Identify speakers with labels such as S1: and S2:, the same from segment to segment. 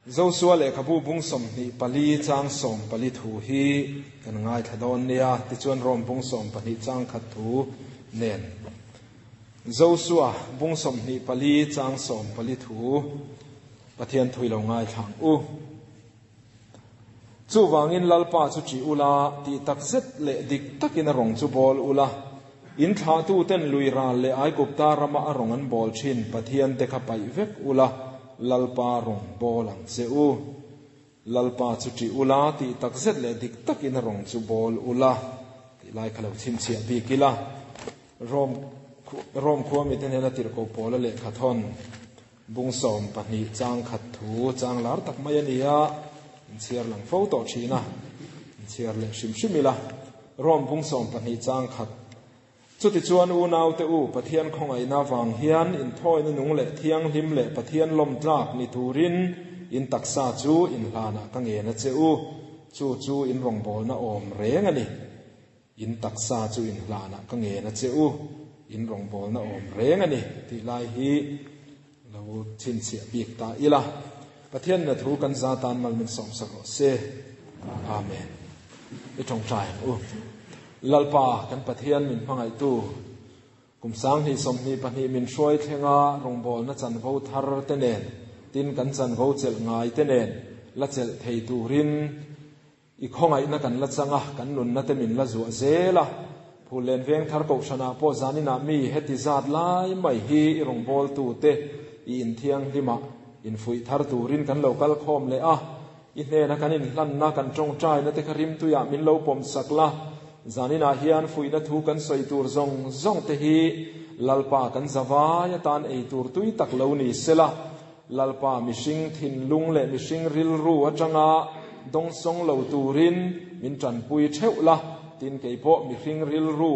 S1: Josua lehkhabu bung 24 chang 14 thu hi kan ngaithla dawn nia, tichuan Rom bung 12 chang khat thu nen. Josua bung 24 chang 14 thu Pathian thui lo ngaithla ang u. Chuvangin Lalpa chu ṭih ula, tih tak zet leh dik takin a rawng chu bawl ula, in thlahtuten lui ral leh Aigupta rama a rawng an bawl ṭhin Pathian te kha paih vek ula, Lalpa rawng bawl ang che u. Lalpa chu ṭih ula, tih tak zet leh dik takin a rawng chu bawl ula, tih lai kha lo chhinchhiah bik ila. Rom Rom khua mite hnena tirhkoh pawla lehkha thawn. Bung 12 chang khat thu chang lar tak mai a ni a, inchhiar lang fo tawh thin a, inchhiar leh hrim hrim ila. Rom bung 12 chang khat. Chutichuan unaute u, Pathian khawngaihna vang hian inthawina nung leh thianghlim leh Pathian lawm tlak ni turin in taksa chu inhlanah ka ngen a che u, chu chu in rawngbawlna awm reng a ni. In taksa chu in hlanah ka ngen a che u, in rawngbawlna awm reng a ni tih lai hi lo chhinchhiah bik ta ila. Pathian na thu kan za tan mal min sawmsak rawh se. Amen. I tawngtai ang u. Lalpa kan Pathian min hmangaihtu, kum 2022 min hruai thlenga rawngbawlna chanvo thar te nen, tin kan chanvo chelh ngai te nen la chelh thei turin I khawngaihna kan la chang a, kan nunna te min la zuah zel a. Phullen veng thar kohhranah pawh zaninah mi heti zat lai mai hi i rawngbawltute i inthianghlimah infuih thar turin kan lo kal khawm leh a. I hnena kan inhlanna, kan tawngtaina te kha rimtuiah min lo pawmsak la. Zaninah hian fuihna thu kan sawi tur zawng zawng te hi Lalpa kan zavai atan ei tur tui tak lo ni sela. Lalpa mihring thinlung leh mihring rilru atanga dawngsawng lo turin min tanpui theuh la, tin keipawh mihring rilru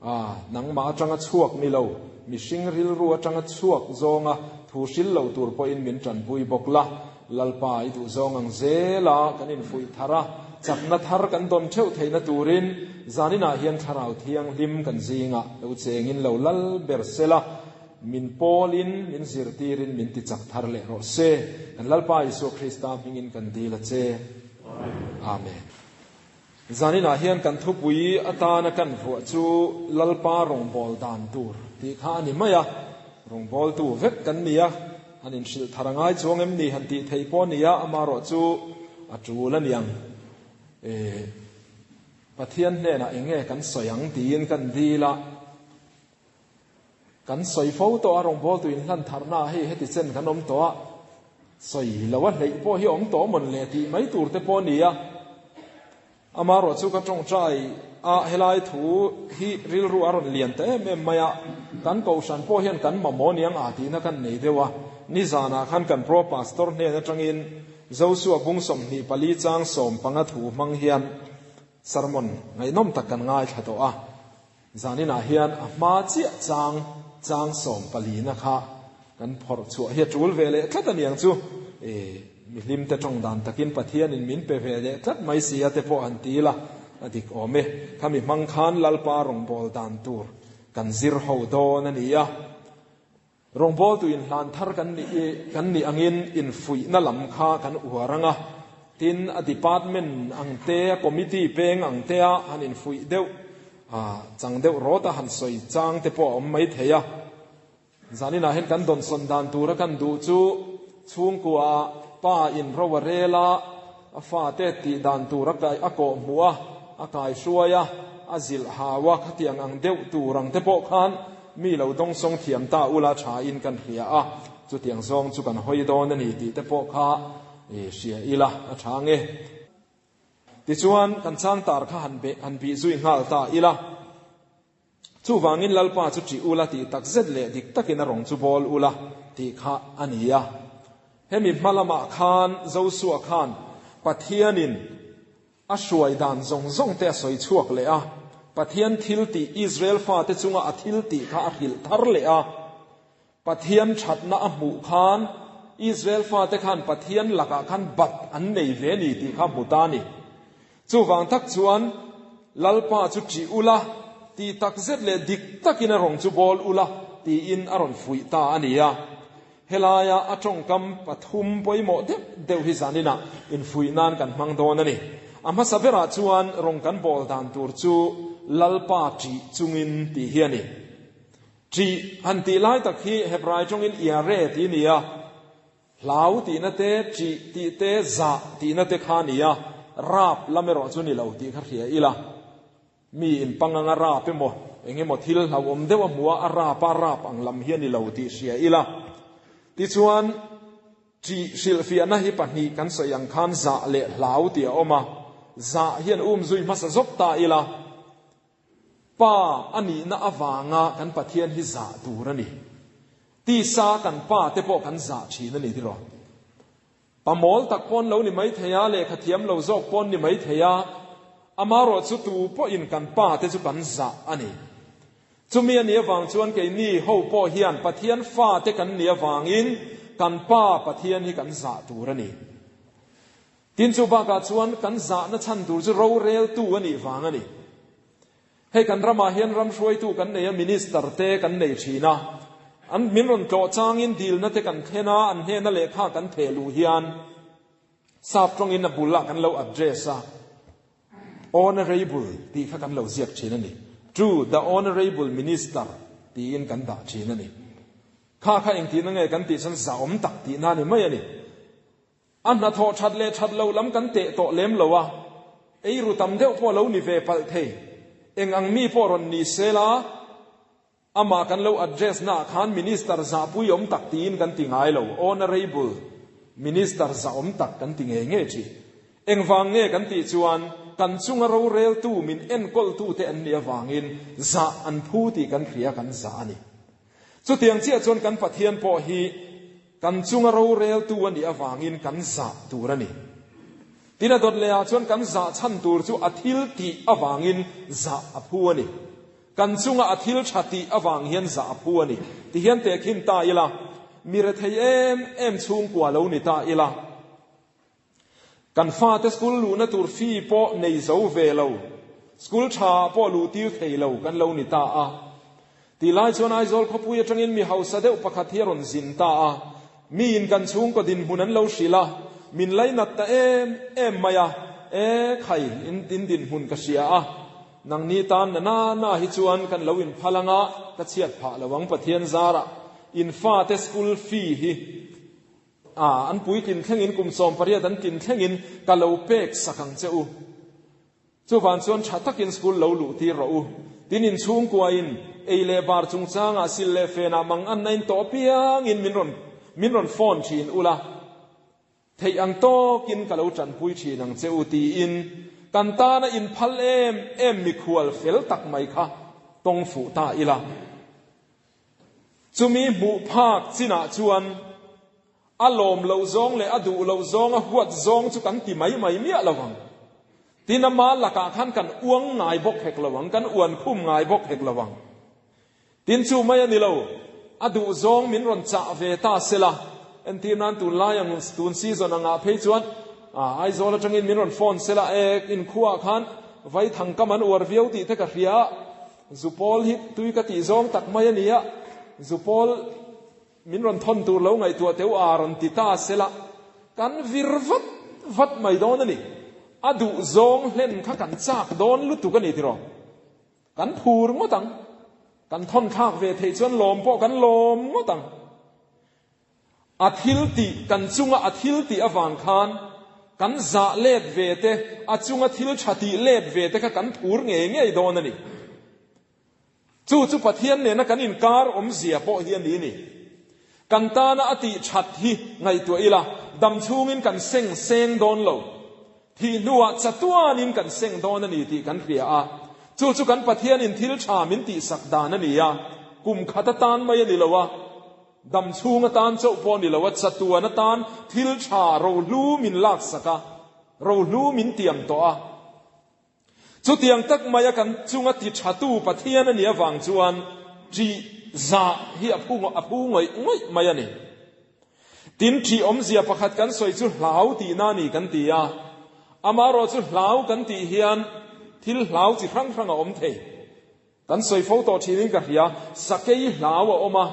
S1: a nangmah atanga chhuak ni lo, mihring rilru atanga chhuak zawnga thu hril lo tur pawhin min tanpui bawk la. Lalpa i duhzawng ang zela kan infuih thar a, chakna thar kan dawn theuh theihna turin zaninah hian Thlarau Thianghlim kan zingah lo chengin lo lal ber sela, Min pawlin, min zirtirin min ti chak thar leh rawh se. Kan Lalpa Isua Krista hmingin kan dil a che. Amen. Zaninah hian kan thupui atana kan vuah chu Lalpa rawngbâwl dan tur tih kha a ni mai a. Rawngbâwltu vek kan ni a, han inhrilh thar a ngai chuang em ni han tih theih pawh a ni a, amaherawh chu a ṭul a niang. E, Pathian hnenah eng nge kan sawi ang tiin kan dil a. Kan sawi fo tawh a, rawngbawltu inhlan tharna ah hei heti chen kan awm tawh a, sawi lo a hleih pawh hi awm tawh mawn le tih mai tur te pawh a ni a. Amaherawh chu ka tawngtai a, helai thu hi rilru a rawn lian ta em em mai a, kan kohhran pawh hian kan mamawh niang ah tihna kan nei deuh a, nizanah khan kan Pro Pastor hnen atangin Josua bung 24 chang 15 thu hmang hian sermon ngaihnawm tak kan ngaithla tawh a. Zaninah hian a hma chiah chang chang 14 na kha kan phawrh chhuah hi a tul ve leh tlat a niang chu. E, mihlim te tawng dan takin Pathianin min pe ve leh tlat mai si a te pawh han ti ila a dik awm e. Khami hmang khan Lalpa rawngbâwl dan tur kan zir ho dawn a ni a. Rawngbawltu inhlan thar kan nih i kan nih angin infuihna lam kha kan uar ang a, tin a department ang te, a committee peng ang te a han infuih deuh a, chang deuh rawt a han sawi chang te pawh a awm mai thei a. Zaninah hian kan dawnsawn dan tura kan duh chu chhungkua pa in ro a rel a, a fate tih dan tur a kai a kawh hmuh a, a kaihruai a, a zilh hau a, khatiang ang deuh tur ang te pawh khan Mi lo dawngsawng thiam ta ula tha in kan hria a, chutiang zawng chu kan hawi dawn a ni tih te pawh kha hria ila a tha nge. Tichuan, kan chang tar kha han beh han bih zui nghal ta ila. Chuvangin Lalpa chu ṭih ula tih tak zet leh dik takin a rawng chu bawl ula tih kha a ni a. Hemi hma lamah khan Josua khan Pathianin A hruai dan zawng zawng te a sawi chhuak leh a, Pathian thil tih Israel fate chunga a thil tih kha a hrilh thar leh a. Pathian thatna a hmuh khan Israel fate khan Pathian lakah khan bat an nei ve ni tih kha hmu ta a ni. Chuvang tak chuan Lalpa chu ṭih ula, tih tak zet leh dik takin a rawng chu bawl ula tiin a rawn fuih ta a ni a. Helaia a tawngkam pathum pawimawh deuh deuh hi zaninah infuih nan kan hmang dawn a ni. A hmasa berah chuan rawng kan bawl dan tur chu Lalpa ṭih chungin tih hi a ni. Ṭih han tih lai tak hi Hebrai tawngin iare tih a ni a, hlau tihna te, ṭih tih te, zah tihna te kha a ni a, rap lam erawh chu ni lo tih kha hria ila. Mi in pang anga rap emaw, eng emaw thil hlauhawm deuh a hmu a, a rap a rap ang lam hi a ni lo tih hria ila. Tichuan, ṭih hrilhfiahna hi pahnih kan sawi ang khan zah leh hlau tih a awm a, zah hian um zui hmasa zawk ta ila. Pa a nihna avanga kan Pathian hi zah tur a ni. Tisa kan pa te pawh kan zah ṭhin a ni tiraw? Pa mawl tak pawn lo ni mai thei a, lehkha thiam lo zawk pawn ni mai thei a, amarawh chu tu pawhin kan pa te chu kan zah a ni. Chumi a nih avang chuan keini ho pawh hian Pathian fa te kan nih avangin kan pa Pathian hi kan zah tur a ni. Tin chu bakah chuan kan zahna chhan tur chu roreltu a nih vang a ni. Hei kan ramah hian ram hruaitu kan nei a, Minister te kan nei thin a, an min rawn tlawh changin dilna te kan thlen a, an hnena lehkha kan theh luh hian sap tawngin a bulah kan lo address a, Honourable tih kha kan lo ziak thin a ni. To the Honourable Minister tiin kan dah thin a ni. Kha kha engtihna nge kan tih chuan zahawm tak tihna a ni mai a ni. A hnathawh that leh that loh lam kan teh tawh lem lo a, ei ru tam deuh pawh lo ni ve palh thei. Eng ang mi pawh rawn ni se la, amah kan lo address naah khan Minister zahpui awm tak tiin kan ti ngai lo, Honourable Minister zahawm tak kan ti ngei ngei thin. Engvang nge kan tih chuan kan chunga roreltu min enkawltute an nih avangin zah an phu tih kan hria kan zah a ni. Chutiang chiah chuan kan Pathian pawh hi kan chunga roreltu a nih avangin kan zah tur a ni. Tin a dawt lehah chuan kan zah chhan tur chu a thil tih avangin zah a phu a ni. Kan chunga a thil tha tih avang hian zah a phu a ni. Tihian tehkhin ta ila, mi rethei em em chhungkua lo ni ta ila, Kan fate school luhna tur fee pawh nei zo ve lo, school tha ah pawh luh tir thei lo kan lo ni ta a. Tih lai chuan Aizawl khawpui atangin mi hausa deuh pakhat hi a rawn zin ta a. Miin kan chhungkaw dinhmun an lo hrilh a, min lainat ta em em mai a, E khai, in in dinhmun ka hria a, nangni tan na na na hi chuan kan lo inphal anga ka chhiat phah lo ang Pathian zarah in fate school fee hi A, an puitlin thlengin kum 18 an tlin thlengin ka lo pek sak ang che u. Chuvan chuan tha takin school lo luh tir rawh u. Tin inchhungkuain ei leh bar chungchangah sil leh fenah mang anna in tawh apiangin min rawn min rawn phone thin ula, theih ang tawkin ka lo tanpui thin ang che u tiin kan tana inphal em em mikhual fel tak mai kha tawng fuh ta ila. Chumi hmuh phak chinah chuan a lawm loh zawng leh a duh loh zawng, a huat zawng chu kan ti mai mai miah lo ang. Tin, ama lakah khan kan uang ngai bawk hek lo ang, kan uan khum ngai bawk hek lo ang. Tin, chu mai a ni lo, a duh zawng min rawn chah ve ta sela, entir nan tunlai ang, tun season angah phei chuan Aizawl atangin min rawn phone sela, e, inkhuaah khan vaithangkam an uar viau tih te ka hria a, Zupawl hi tui ka tih zawng tak mai a ni a, Zupawl min rawn thawn tur lo ngaihtuah teu a rawn ti ta sela, kan vir vat vat mai dawn a ni. A duh zawng hlen kha kan chak dawn lutuk a ni tiraw? Kan phur ngawt ang. Kan thawn thlak ve theih chuan lawm pawh kan lawm ngawt ang. A thil tih, kan chunga a thil tih avang khan kan zah let ve te, a chunga thil tha tih let ve te kha kan phur ngei ngei dawn a ni. Chu chu Pathian nena kan inkar awmzia pawh hi a ni ni. Kan tana a tih that hi ngaihtuah ila, dam chhungin kan seng seng dawn lo. Thih hnuah chatuanin kan seng dawn a ni tih kan hria a, chu chu kan Pathianin thil tha min tihsak dan a ni a, kum khat atan mai a ni lo a, Dam chhung atan chauh pawh ni lo a, chatuan atan thil tha rohlu min laksak a, rohlu min tiam tawh a. Chutiang tak maia kan chunga ti thatu Pathian a nih avang chuan ṭih zah hi a phu a phu ngawih ngawih mai a ni. Tin, ṭih awmzia pakhat kan sawi chu hlau tihna a ni kan ti a, amaherawhchu hlau kan tih hian thil hlau chi hrang hrang a awm thei. Kan sawi fo tawh thinin ka hria, sakei hlau a awm a,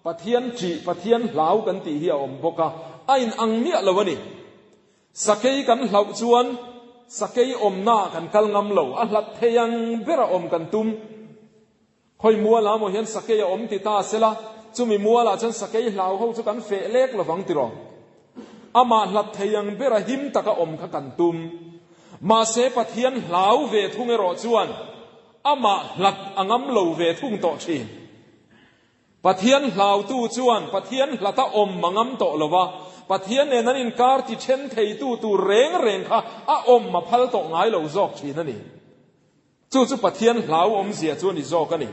S1: Pathian ṭih, Pathian hlau kan tih hi a awm bawk a, a inang miah lo a ni. Sakei kan hlauh chuan sakei awmnaah kan kal ngam lo, a hlat thei ang bera awm kan tum. Khawi mualah maw hian sakei a awm ti ta sela, chumi mualah chuan sakei hlau ho chu kan feh lek lovang tiraw? Amah hlat thei ang bera him taka awm kha kan tum. Mahse Pathian hlau ve thung erawh chuan amah hlat a ngam lo ve thung tawh thin. Pathian hlautu chuan Pathian hlata awm a ngam tawh lo va, Pathian nen an inkar ti then theitu tur reng reng kha a awm a phal tawh ngai lo zawk thin a ni. Chu chu Pathian hlau awmzia chu a ni zawk a ni.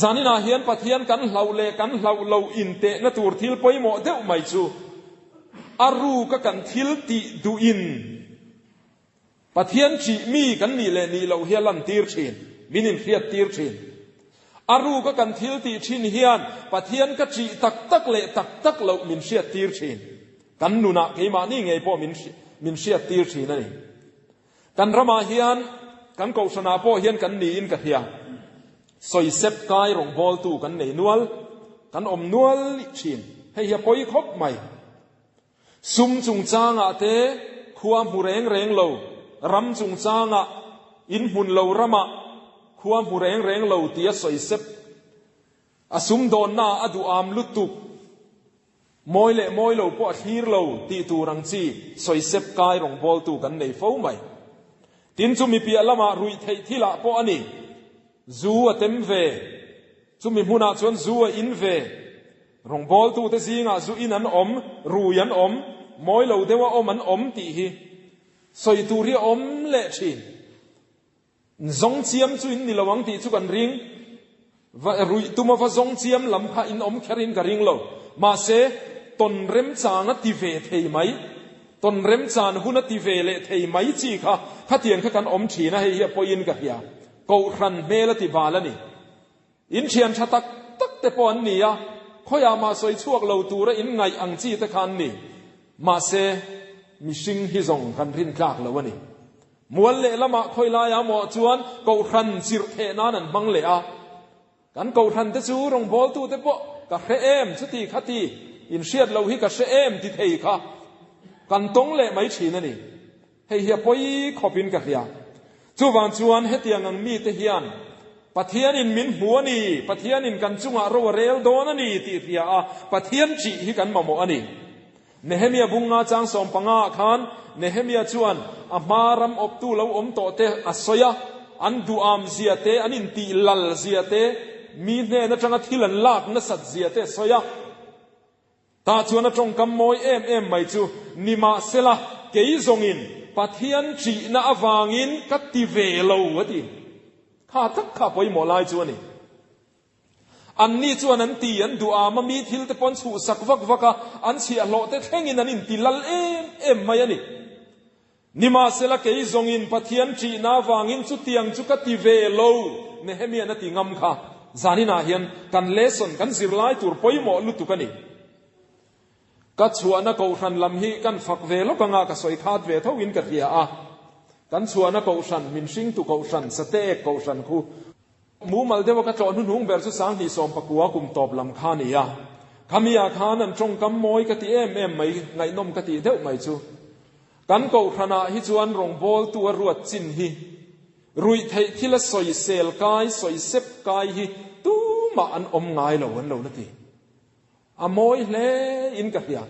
S1: Zaninah hian Pathian kan hlauh leh kan hlauh loh intehna tur thil pawimawh deuh mai chu a ruka kan thil tih duhin Pathian ṭih mi kan nih leh nih loh hi a lantir ṭhin, min inhriattir ṭhin. A ruka kan thil tih ṭhin hian Pathian ka ṭih tak tak leh tak tak loh min hriattir ṭhin. Kan nunah keimahni ngei pawh min hriattir ṭhin a ni. Kan ramah hian, kan kohhranah pawh hian kan niin ka hria. Sawisep kai rawngbawltu kan nei nual, kan awm nual thin. Hei hi a pawi khawp mai. Sum chungchangah te khua hmu reng reng lo, ram chungchangah inhmun lo ramah khua hmu reng reng lo tia sawisep a sumdawnnaah a duham lutuk. Mawi leh mawi lo pawh a thlir lo tih tur ang chi sawisep kai rawngbawltu kan nei fo mai. Tin chumi piah lamah ruih theih thilah pawh a ni. Zu a tem ve. Chumi hmunah chuan zu a in ve. Rawngbawltute zingah zu in an awm, rui an awm, mawi lo deuha awm an awm tih hi sawi tur hi a awm leh thin. Zawng chiam chu in ni lo ang tih chu kan ring. Va ruih tuma va zawng chiam lam kha in awm kher in ka ring lo. Mahse, tawn remchang a ti ve thei mai. Tawn remchan hun a ti ve leh thei mai chi kha khatiang kha kan awm thin a, hei hi a pawiin ka hria. Kohhran hmel a ti bal a ni. In thian tha tak tak te pawh an ni a, khawiah mah sawi chhuak lo tura in ngaih ang chi te kha an ni. Mahse, mihring hi zawng kan rin tlak lo a ni. Mual leh lamah khawi laia maw chuan kohhran chirh theh nan an hmang leh a. Kan kohhran te chu rawngbawltu te pawh ka hre em chuti khati in hriat loh hi ka hre em ti thei kha kan tawng leh mai thin a ni. Hei hi a pawi khawpin ka hria. Chuvang chuan hetiang ang mite hian Pathianin min hmu a ni, Pathianin kan chungah ro a rel dawn a ni tih hria a, Pathian ṭih hi kan mamawh a ni. Nehemia bunga chang 15 ah khan Nehemia chuan a hma ram awptu lo awm tawh te a sawi a, an duham zia te, an intih lal zia te, mi hnen aṭanga thil an lak nasat zia te a sawi a. Tah chuan a tawngkam mawi em em mai chu, Nimahsela, kei zawngin Pathian ṭihna avangin ka ti ve lo, a ti. Kha tak kha pawimawh lai chu a ni. Anni chuan an ti, an duh am a, mi thil te pawh an chhuhsak vak vak a, an chhiahhlawh te thlengin an inti lal em em mai a ni. Nimahsela, kei zawngin Pathian ṭihna avangin chutiang chu ka ti ve lo, Nehemia'n a ti ngam kha. Zaninah hian kan lesson, kan zirlai tur pawimawh lutuk a ni. Ka chhuahna kohhran lam hi kan fak ve lawk anga ka sawi khat ve thoin ka hria a. Kan chhuahna kohhran, min hringtu kohhran, Sateek kohhran khu mumal deuha ka tlawh hnuhnung ber chu 2019 kum tawp lam kha a ni a. Khamiah khan an tawngkam mawi ka ti em em mai, ngaihnawm ka tih deuh mai chu. Kan kohhranah hi chuan rawngbawltu a ruat chin hi ruih theih thila sawisel kai, sawisep kai hi tumah an awm ngai lo an lo la ti. A mawi hle in ka hria.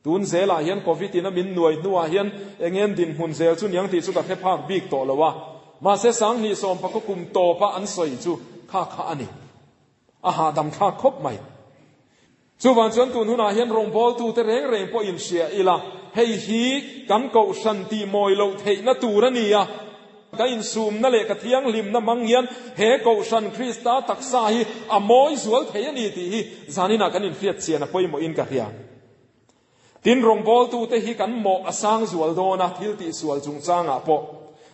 S1: Tun zelah hian Covid in a min nuai hnuah hian eng en dinhmun zel chu niang tih chu ka hre phak bik tawh lo a. Mahse 2019 kum tawpa an sawi chu kha kha a ni. A hahdam thlak khawp mai. Chuvang chuan tun hunah hian rawngbawltute reng reng pawh inhria ila, hei hi kan kohhran tih mawi loh theihna tur a ni a. Ka insumna leh ka thianghlimna hmang hian he kohhran Krista taksa hi a mawi zual thei a ni tih hi zaninah kan inhriat chian a pawimawhin ka hria. Tin, rawngbawltute hi kan mawh a sang zual dawn a, thil tihsual chungchangah pawh.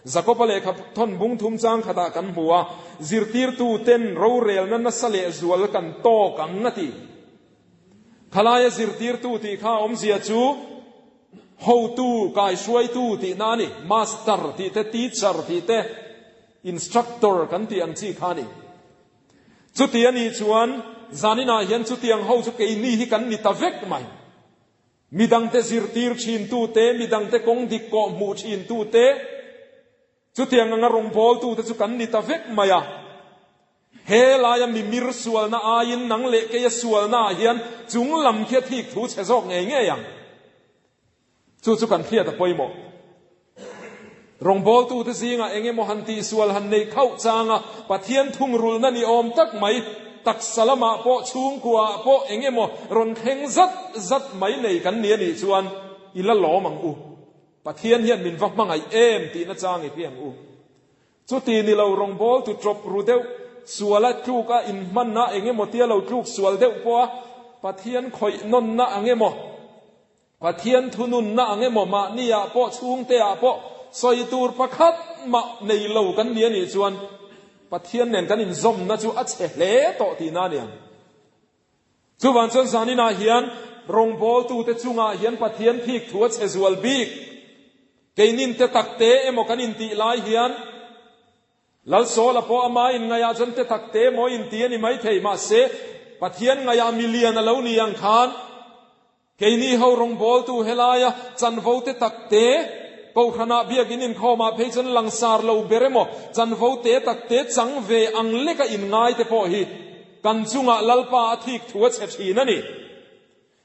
S1: Jakoba lehkha thawn bung thum chang khatah kan hmu a, zirtirtuten rorelna nasa leh zual kan tawk ang a ti. Khalaia zirtirtu tih kha awmzia chu hotu, kaihruaitu tihna a ni. Master tih te, teacher tih te, instructor kan tih ang chi kha a ni. Chuti a nih chuan Zaninah hian chutiang ho chu keini hi kan ni ta vek mai. Midangte zirtir thintute, midangte kawng dik kawh hmuh thintute, chutiang anga rawngbawltute chu kan ni ta vek mai a. He laia mimir sualna aiin nang leh keia sualnaah hian chung lam khi a thik thu chhe zawk ngei ngei ang. Chu chu kan hriat a pawimawh. Rawngbawltute zingah eng emaw han tihsual han nei khauh changa Pathian thungrulna ni awm tak mai, taksa lamah pawh chhungkuaah pawh eng emaw rawn thleng zat zat mai nei kan ni a nih chuan i la lawm ang u. Pathian hian min va hmangaih em tihna chang i hria ang u. Chuti ni lo rawngbawltu ṭawp ru deuh, suala tluk a inhmanna eng emaw tia lo tluk sual deuh pawha Pathian khawih nawnna ang emaw, Pathian thununna ang emaw mahniah pawh chhungteah pawh sawi tur pakhat mah nei lo kan ni a nih chuan Pathian nen kan inzawmna chu a chhe hle tawh tihna a ni ang. Chuvang chuan zaninah hian rawngbawltute chungah hian Pathian phik thu a chhe zual bik. Keinin te takte emaw kan intih lai hian Lalsawla pawh ama inngaihah chuan te tak te maw inti a ni maithei, mahse Pathian ngaihah milian a lo ni ang khan Keini ho rawngbawltu helaia chanvo te tak te Kohhranah biakin inkhawmah phei chuan langsar lo ber emaw chanvo te tak te chang ve ang leka inngai te pawh hi kan chungah Lalpa a thik thu a chhe thin a ni.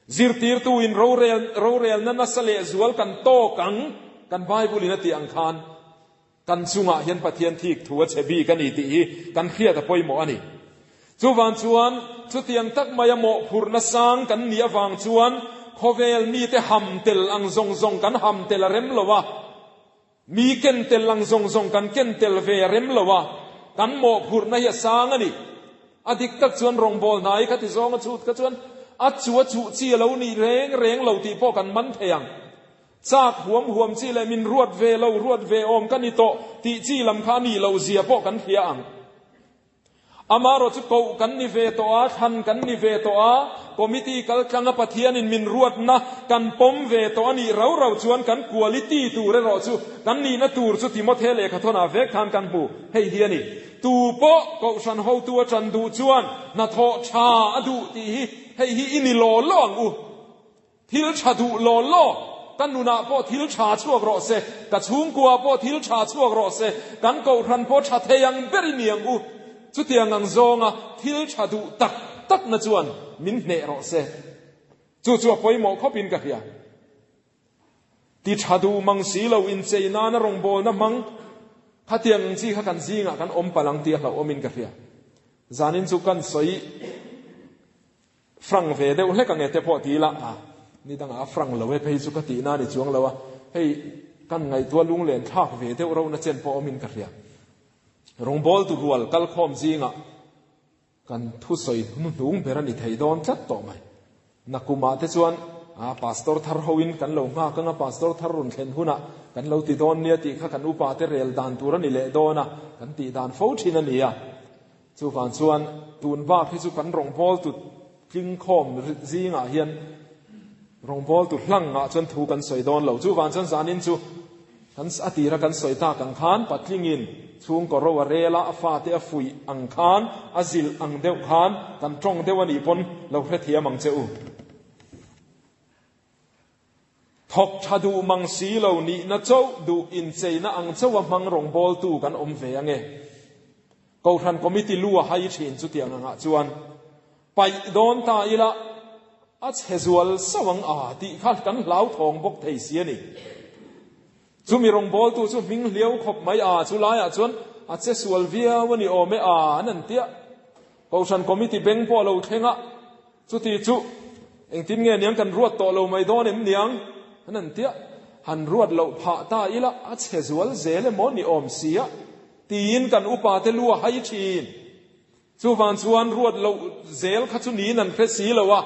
S1: Zirtirtu in rorel rorelna nasa lehzual kan tawk ang kan Bible in a tih ang khan Kan chungah hian Pathian thik thu a chhe bik a ni tih hi kan hriat a pawimawh a ni. Chuvang chuan chutiang tak maia mawhphurhna sang kan nih avang chuan khawvel mite ham tel ang zawng zawng kan ham tel a rem lo a, mi ken tel ang zawng zawng kan ken tel ve a rem lo a, kan mawhphurhna hi a sang a ni. A dik tak chuan rawngbâwl hnai kha ti zawnga chhut kha chuan a chu a chuh chi a lo nih reng reng lo tih pawh kan man thei ang. Chak huam huam chi leh min ruat ve lo, ruat ve awm ka ni tawh tih chi lam kha a nih loh zia pawh kan hria ang. Amaherawh chu koh kan ni ve tawh a, thlan kan ni ve tawh a, committee kal tlanga Pathianin min ruatna kan pawm ve tawh a nih rau rau chuan kan quality tur erawh chu kan nihna tur chu Timothe lehkhathawnah vek khan kan hmu. Hei hi a ni. Tu pawh Kohhran hotu a ṭan duh chuan hnathawh ṭha a duh tih hi hei hi i ni law law ang u. Thil tha duh law law, ka nunah pawh thil tha chhuak rawh se, ka chhungkuaah pawh thil tha chhuak rawh se, kan kohhran pawh tha thei ang ber i ni ang u. Chutiang ang zawnga thil tha duh tak takna chuan min hneh rawh se. Chu chu a pawimawh khawpin ka hria. Ti tha duh mang si lo inchei nana rawngbawlna hmang khatiang ang chi kha kan zingah kan awm palh ang tih a hlauhawmin ka hria. Zanin chu kan sawi. Frank ve deuh hlek ange te pawh ti ila, a ni dangah a frank lo e phei chu ka tihna a ni chuang lo a, hei kan ngaihtuah lunglen thlak ve deuh rona chen pawh awmin ka hria. Rawngbawltu rual kalkhawm zingah kan thusawi hnuhnung ber a ni thei dawn tlat tawh mai. Nakumah te chuan a pastor thar hoin kan lo nghak anga pastor thar rawn thlen hunah kan lo ti dawn nia tih kha kan upa te rel dan tur a ni leh dawn a, kan tih dan fo thin a ni a. Chuvang chuan tun bak hi chu kan rawngbawltu tlingkhawm zingah hian rawngbawltu hlangah chuan thu kan sawi dawn lo. Chuvang chuan zanin chu kan a tira kan sawi tak ang khan patlingin chhungkaw ro a rel a, a fate a fuih ang khan, a zilh ang deuh khan kan tawng deuh a nih pawn lo hrethiam ang che u. Thawk tha duh mang si lo nihna chauh duh incheina ang chauha hmang rawngbawltu kan awm ve ange. Kohhran Committee lu a hai thin chutiang angah chuan paih dawn ta ila a chhe zual sauh ang a tih kha kan hlauthawng bawk thei si a ni. Chumi rawngbawltu chu hming hliau khawp mai a, chu laiah chuan a che sual viau a ni awm e a an an tia. Kohhran Committee beng pawh a lo thleng a. Chuti chu engtin nge niang kan ruat tawh lo mai dawn em niang? An han tia, han ruat loh phah ta ila a chhe zual zel emaw ni awm sia tiin kan upa te lu a hai thin. Chuvang chuan ruat loh zel kha chu niin an hre si lo a,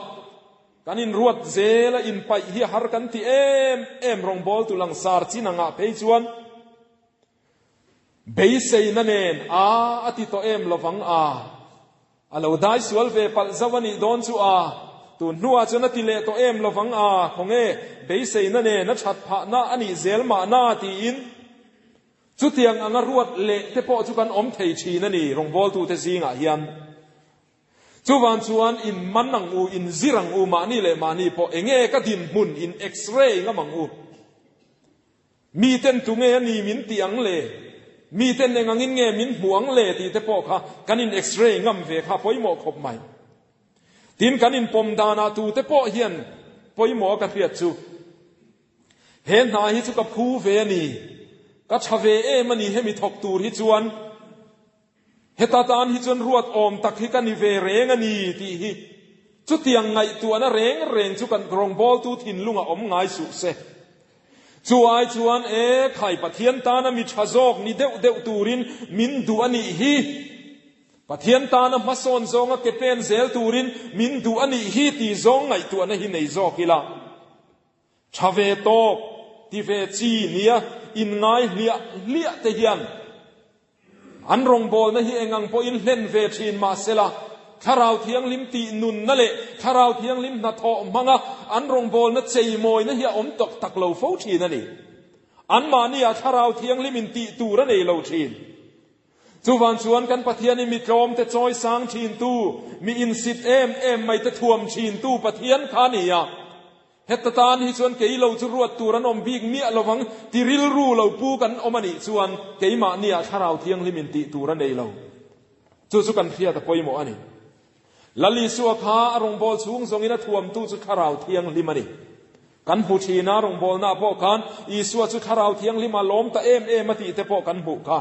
S1: kan inruat zel a inpaih hi a har kan ti em em rawngbawltu langsar chin angah phei chuan beiseina nen a a ti tawh em lovang a. A lo dai sual ve palh zauh a nih dawn chu a, tun hnuah chuan a ti leh tawh em lovang a, khawnge beiseina nen a that phahna a nih zel mahna tiin chutiang anga ruat leh te pawh chu kan awm thei thin a ni rawngbawltute zingah hian. Chuvang chuan in man ang u, in zir ang u, mahni leh mahni pawh enge ka dinhmun in x-ray ngam ang u. Miten tunge a ni min tih ang le? Miten eng angin nge min hmuh ang le tih te pawh kha kan in x-ray ngam ve kha pawimawh khawp mai. Tin, kan inpawm danah tute pawh hian pawimawh a ka hriat chu, He hna hi chu ka phu ve a ni, ka tha ve em a ni hemi thawk tur hi chuan, heta tan hi chuan ruat awm tak hi ka ni ve reng a ni tih hi chutiang ngaihtuahna reng reng chu kan rawngbawltu thinlungah awm ngai suh se. Chu ai chuan, E khai, Pathian tana mi tha zawk ni deuh deuh turin min duh a nih hi. Pathian tana hmasawn zawnga ke pen zel turin min duh a nih hi tih zawng ngaihtuahna hi nei zawk ila. Tha ve tawk, ti ve chi nia inngai hliah hliah te hian an rawngbawlna hi eng ang pawhin hlen ve thin mah sela, Thlarau Thianghlim tih nunna leh Thlarau Thianghlim hnathawh hmanga an rawngbawlna cheimawina hi a awm tawk tak lo fo thin a ni. Anmahniah Thlarau Thianghlim in tih tur a nei lo thin. Chuvan chuan kan Pathian hi mi tlawmte chawi sang thintu, mi insit em em maite thuam thintu Pathian kha a ni a. Heta tan hi chuan kei lo chu ruat tur an awm bik miah lovang ti rilru lo pu kan awm a nih chuan keimahniah Thlarau Thianghlim in tih tur a nei lo. Chu chu kan hriat a pawimawh a ni. Lal Isua kha a rawngbâwl chhûng zawngin a thuamtu chu Thlarau Thianghlim a ni. Kan hmu ṭhîn a, rawngbâwlnaah pawh khân Isua chu Thlarau Thianghlim a lâwm ta êm êm a tih te pawh kan hmuh kha.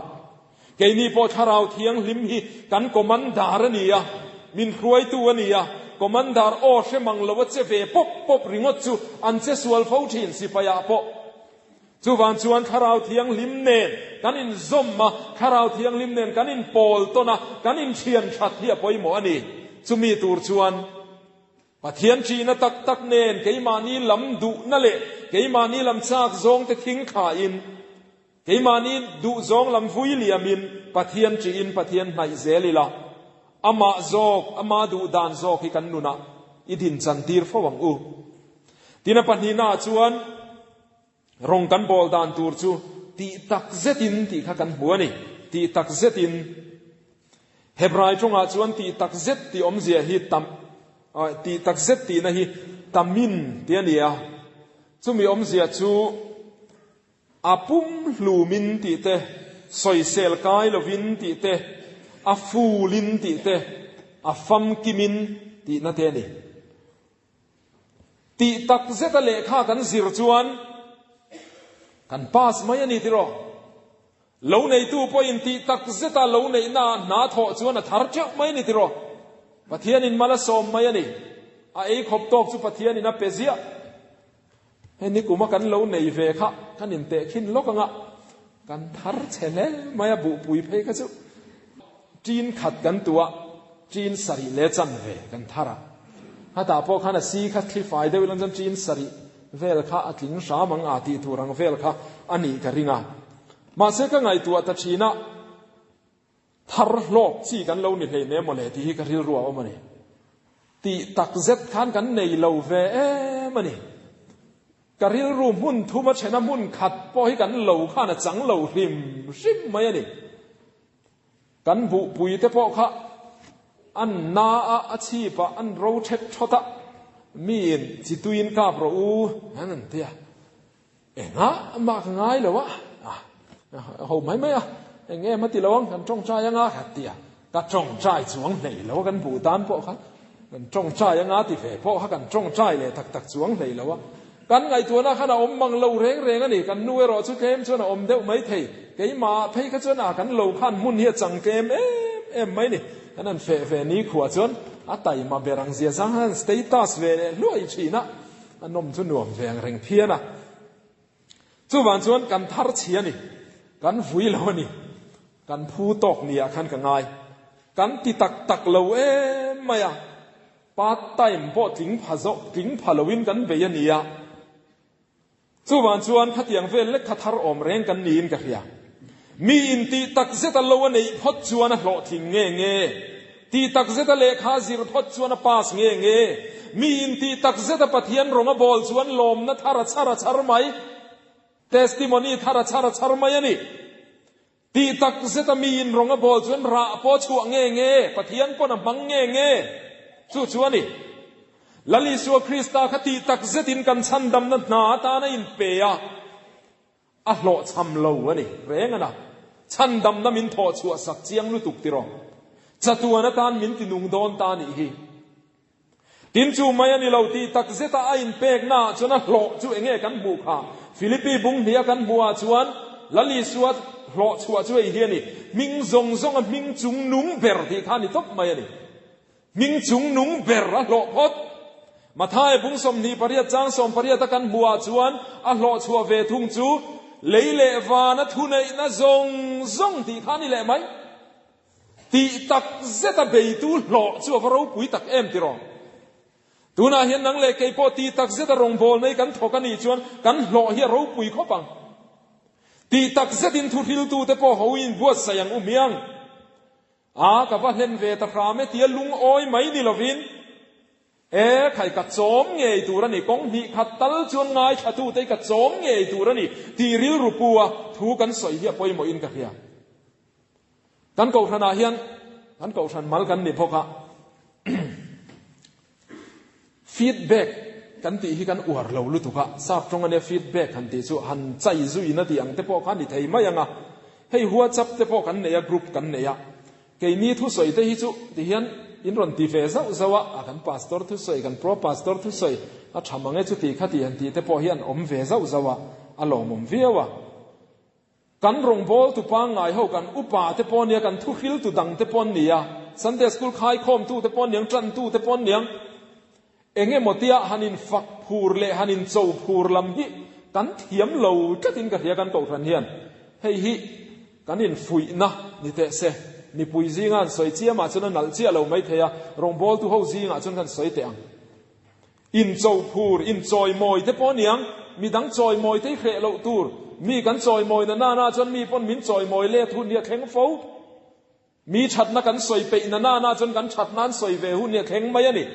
S1: Keini pawh Thlarau Thianghlim hi kan commander a ni a, min hruaitu a ni a, commander aw hre mang lo a che ve pawp pawp ringawt chu an che sual fo ṭhîn sipaiah pawh. Chuvang chuan Thlarau Thianghlim nen kan inzawm a, Thlarau Thianghlim nen kan inpawl tawn a, kan inthian that hi a pawimawh a ni. Chumi tur chuan Pathian ṭihna tak tak nen keimahni lam duhna leh keimahni lam chak zawngte thing thlain, keimahni duh zawng lam vui liamin Pathian ṭihin Pathian hnaih zel ila, amah zawk, ama duh dan zawk hi kan nunah i dinchan tir fo ang u. Tin a pahnihnaah chuan, Rawng kan bawl dan tur chu tih tak zetin tih kha kan hmu a ni. Tih tak zetin. Hebrai tawngah chuan tih tak zet tih awmzia hi tam, tih tak zet tihna hi tamin tih a ni a. Chumi awmzia chu a pum hlumin tih te, sawisel kai lovin tih te, a fulin tih te, a famkimin tihna te a ni. Tih tak zeta lehkha kan zir chuan kan pass mai a ni tiraw? Lo neitu pawhin tih tak zeta lo neihna hna thawh chuan a thar teuh mai a ni tiraw? Pathianin mal a sawm mai a ni. A ei khawp tawk chu Pathianin a pe ziah. Hei nikuma kan lo nei ve kha kan intehkhin lawk anga kan thar chhe hle mai a buhpui phei kha chu ṭin khat kan tuah ṭin sarih leh chanve kan thar a. Hetah pawh khan a si kha thli fai deuh ila chuan ṭin sarih vel kha a tling hram ang a tih tur ang vel kha a nih ka ring a. Mahse ka ngaihtuah ta ṭhin a, Thar hlawk chi kan lo ni hlein em mawle tih hi ka rilru a awm a ni. Tih tak zet khan kan nei lo ve em a ni. Ka rilru hmun thum a thena hmun khat pawh hi kan lo khan a chang lo hrim hrim mai a ni. Kan buhpui te pawh kha an na a, a chhip a, an ro thek thawt a, miin chi tuiin kap rawh u an an ti a. Engah mah ka ngai lo a, ho mai mai a, eng em a ti lo ang, kan tawngtai anga ka ti a, ka tawngtai chuang hlei lo a, kan buh tan pawh kha kan tawngtai anga ti ve pawh kha kan tawngtai leh tak tak chuang hlei lo a, kan ngaihtuahna khan a awm mang lo reng reng a ni, kan nu erawh chu tlem chuan a awm deuh mai thei, keimah phei kha chuan a kan lo khan hmun hi a chang tlem em em mai ni, kan han feh ve ni khuah chuan a taima ber ang zia zang han status ve leh hluai thin a. A nawm chu nuam ve ang reng phian a. Chuvang chuan kan thar chhi a ni, kan vui lo a ni, kan phu tawk ni ah khan ka ngai. Kan ti tak tak lo em mai a, part time pawh tling pha zawk, tling pha loin kan bei a ni a. Chuvang chuan khatiang vel lek kha thar awm reng kan niin ka hria. Mi in tih tak zet a lo a neih phawt chuan a hlawhtling nge nge? Tih tak zet a lehkha a zir phawt chuan a pass nge nge? Mi in tih tak zet a Pathian rawng a bawl chuan lawmna thar a chhar a chhar mai, testimony thar a chhar a chhar mai a ni. Tih tak zet a mi in rawng a bawl chuan rah pawh a chhuah nge nge? Pathian pawn a hmang nge nge? Chu chu a ni. Lal Isua Krista kha tih tak zetin kan chhandamna hna atana inpe a, a hlawhchham lo a ni reng a na. Chhandamna min thawh chhuah sak chiang lutuk tiraw. Chatuan atan min tinung dawn ta nih hi. Tin chu mai a ni lo tih tak zeta a inpekna ah chuan a hlawh chu enge kan hmuh kha? Philippi bung hnih a kan hmuh ah chuan Lal Isua hlawh chhuah chu hei hi a ni, hming zawng zawng a hming chung nung ber tih kha a ni tawp mai a ni. Hming chung nung ber a hlawh phawt. Matthai bung 28 chang 18 a kan hmuh ah chuan a hlawh chhuah ve thung chu lei leh van a thuneihna zawng zawng tih kha a ni leh mai. Tih tak zeta beitu hlawh chu a va ropui tak em tiraw? Tunah hian nang leh kei pawh tih tak zeta rawngbawlna hi kan thawk a nih chuan kan hlawh hi a ropui khawp ang. Tih tak zetin thuhriltute pawh ho in buatsaih ang u hmiang. A, ka va hlen ve ta hram e tia lungawi mai ni lovin, E, khai ka chawm ngei tur a ni, kawng hnih khat tal chuan ngaithlatute hi ka chawm ngei tur a ni tih rilru pu a thu kan sawi hi a pawimawhin ka hria. Kan kohhranah hian kan kohhran mal kan ni bawk a, feedback kan tih hi kan uar lo lutuk a, sap tawng ania feedback han tih chu han chai zuina tih ang te pawh kha ni thei mai ang a, hei WhatsApp te pawh kan nei a, group kan nei a, keini thusawi te hi chu ti hian in rawn ti ve zauh zauh a, a kan pastor thusawi, kan pro pastor thusawi a tha mang e chuti kha ti han tih te pawh hi an awm ve zauh zauh a, a lawmawm viau a. Kan rawngbawltu pangngai ho, kan upa te pawh nia, kan thuhriltu dang te pawh an ni a, Sunday School khaikhawmtu te pawh an niang, tantu te pawh an niang. Eng emaw tia han infak phur leh han incho phur lam hi kan thiam lo tlatin ka hria kan kohhran hian. Hei hi kan infuihna ni teh se. Mipui zinga an sawi chiamah chuan a nalh chiah lo maithei a, rawngbawltu ho zingah chuan kan sawi teh ang. Inchophur, inchawimawi te pawh aniang, midang chawimawi te hi hreh loh tur. Mi kan chawimawi na nana chuan mi pawn min chawimawi let hun hi a thleng fo. Mi thatna kan sawi peih na nana chuan kan thatna an sawi ve hun hi a thleng mai a ni.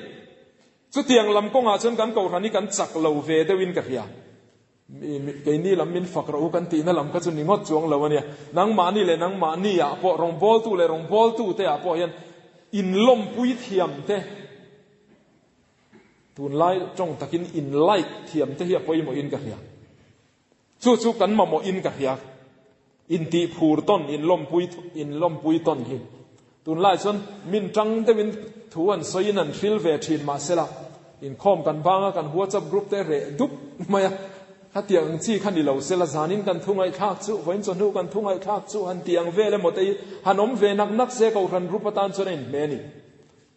S1: Chutiang lam kawngah chuan kan kohhran hi kan chak lo ve deuhin ka hria. Keini lam min fak rawh u kan tihna lam kha chu ni ngawt chuang lo a nia. Nangmahni leh nangmahni ah pawh, rawngbawltu leh rawngbawltu te ah pawh hian inlawmpui thiam te, Tunlai tawng takin in like thiam te hi a pawimawh in ka hria. Chu chu kan mamawh in ka hria. Intih phur tawn, in lawmpui, in lawmpui tawn hi. Tunlai chuan min tang deuhin thu an sawiin an hril ve thin mahsela, inkhawm kan banga kan WhatsApp group te reh dup mai a, khatiang ang chi kha ni lo sela, zanin kan thu ngaihthlak chu, vawiin chawhnu kan thu ngaihthlak chu han tih ang vel emaw te hi han awm ve nak nak se Kohhran group atan chuan a inhmeh a ni.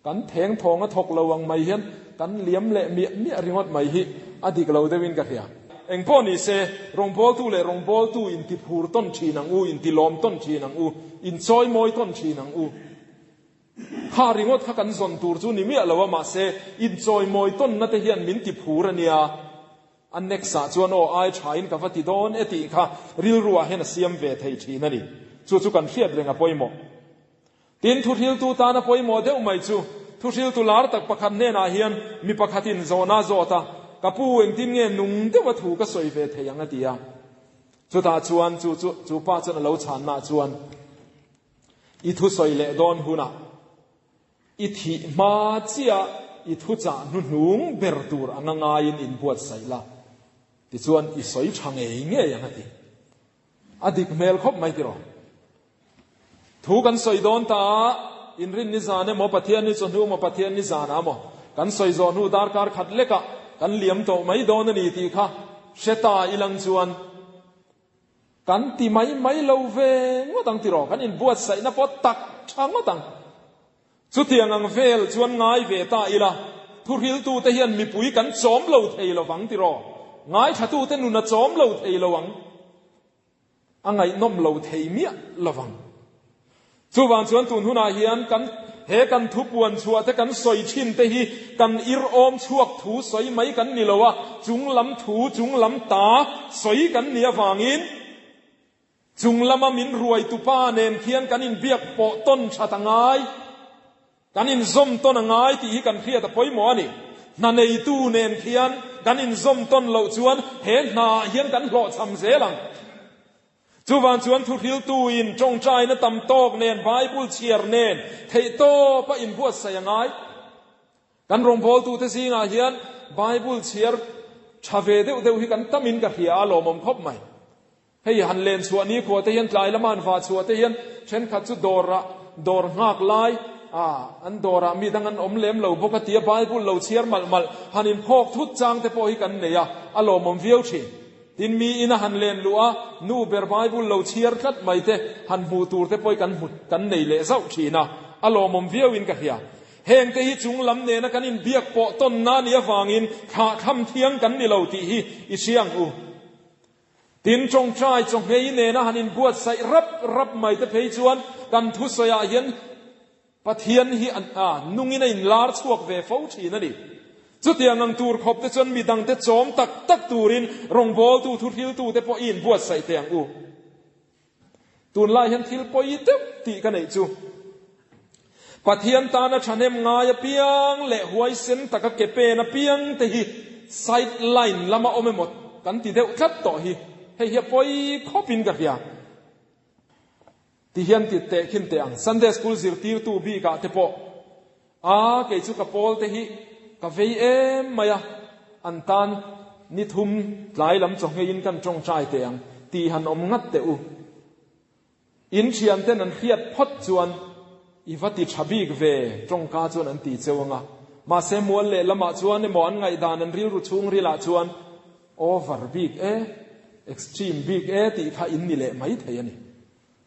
S1: Kan theng thawng a thawk lo ang mai hian kan liam leh miah miah ringawt mai hi a dik lo deuhin ka hria. Engpawh ni se, rawngbawltu leh rawngbawltu intiphur tawn thin ang u, intilawm tawn thin ang u, inchawimawi tawn thin ang u. Kha ringawt kha kan zawn tur chu ni miah lo a, mahse inchawimawi tawnna te hian min tiphur a nia. A next ah chuan aw ai tha in ka va ti dawn e tih kha rilru ah hian a siam ve thei thin a ni. Chu chu kan hriat reng a pawimawh. Tin, thuhriltu tana pawimawh deuh mai chu, thuhriltu lar tak pakhat hnenah hian mi pakhatin zawhna a zawt a, Ka pu, engtin nge nung deuha thu ka sawi ve thei ang? a ti a. Chutah chuan chu chu chu pa chuan a lo chhannaah chuan, I thusawi leh dawn hunah i thih hma chiah i thuchah hnuhnung ber tur anga ngaiin inbuatsaih la, tichuan i sawi tha ngei ngei ang a ti. A dik hmel khawp mai tiraw? Thu kan sawi dawn ta a, inrin ni zan emaw, Pathian ni chawhnu emaw, Pathian ni zanah emaw, kan sawi zawh hnu darkar khat lekah kan liam tawh mai dawn a ni tih kha hre ta ilang chuan kan ti mai mai lo ve ngawt ang tiraw? Kan inbuatsaihna pawh tak tha ngawt ang. Chutiang ang vel chuan ngai ve ta ila, thuhriltute hian mipui kan chawm lo thei lo vang tiraw? Ngaithlatute nun a chawm lo thei lo ang. A ngaihnawm lo thei miah lo vang. Chuvang chuan tun hunah hian kan he kan thu puan chhuah te kan sawi thin te hi kan ir-awm chhuak thu sawi mai kan ni lo a, chung lam thu, chung lam ta sawi kan nih avangin chung lama min ruaitupa nen khian kan inbiak pawh tawn that a ngai. Kan inzawm tawn a ngai tih hi kan hriat a pawimawh a ni. Hna neitu nen khian kan inzawm tawn loh chuan he hnaah hian kan hlawhchham zel ang. Chuvang chuan thuhriltuin tawngtaina tam tawk nen, Bible chhiar nen theihtawpa inbuatsaih a ngai. Kan rawngbawltute zingah hian Bible chhiar tha ve deuh deuh hi kan tamin ka hria a, lawmawm khawp mai. Hei han len chhuah nikhua te hian tlai lama han vah chhuah te hian thenkhat chu dawrah dawr nghak lai a, an dawrah mi dang an awm lem lo bawk a tia Bible lo chhiar malh malh han inphawk thut chang te pawh hi kan nei a, a lawmawm viau thin. Tin mi ina han len luh a, nu ber Bible lo chhiar tlat mai te han hmuh tur te pawh hi kan hmu kan nei leh zauh thin a, a lawmawm viauin ka hria. Hengte hi chung lam nena kan inbiak pawh tawnna a nih avangin thlahthlam thiang kan ni lo tih hi i hria ang u. Tin, tawngtai chawhmei nena han inbuatsaih rap rap mai te phei chuan kan thusawiah hian Pathian hi a nungin a inlar chhuak ve fo thin a ni. Chutiang ang tur khawp te chuan midangte chawm tak tak turin rawngbawltu thuhriltute pawh i inbuatsaih teh ang u. Tunlai hian thil pawi deuh tih ka neih chu Pathian tana thahnem ngai apiang leh huaisen taka ke pen apiang te hi side line lama awm emaw kan ti deuh tlat tawh hi hei hi a pawi khawpin ka hria. Ti hian ti teh khin teh ang. Sunday school zirtirtu bikah te pawh a kei chu ka pawl te hi ka vei em mai a, an tan ni thum tlai lam chawhngeiin kan tawngtai teh ang tih han awm ngat teh u. In thian ten an hriat phawt chuan i va ti tha bik ve tawngka chuan an ti cheu ang a. Mahse mual leh lamah chuan emaw an ngaihdan an rilru chhungrilah chuan Over bik e, extreme bik e tih kha in ni leh mai thei a ni.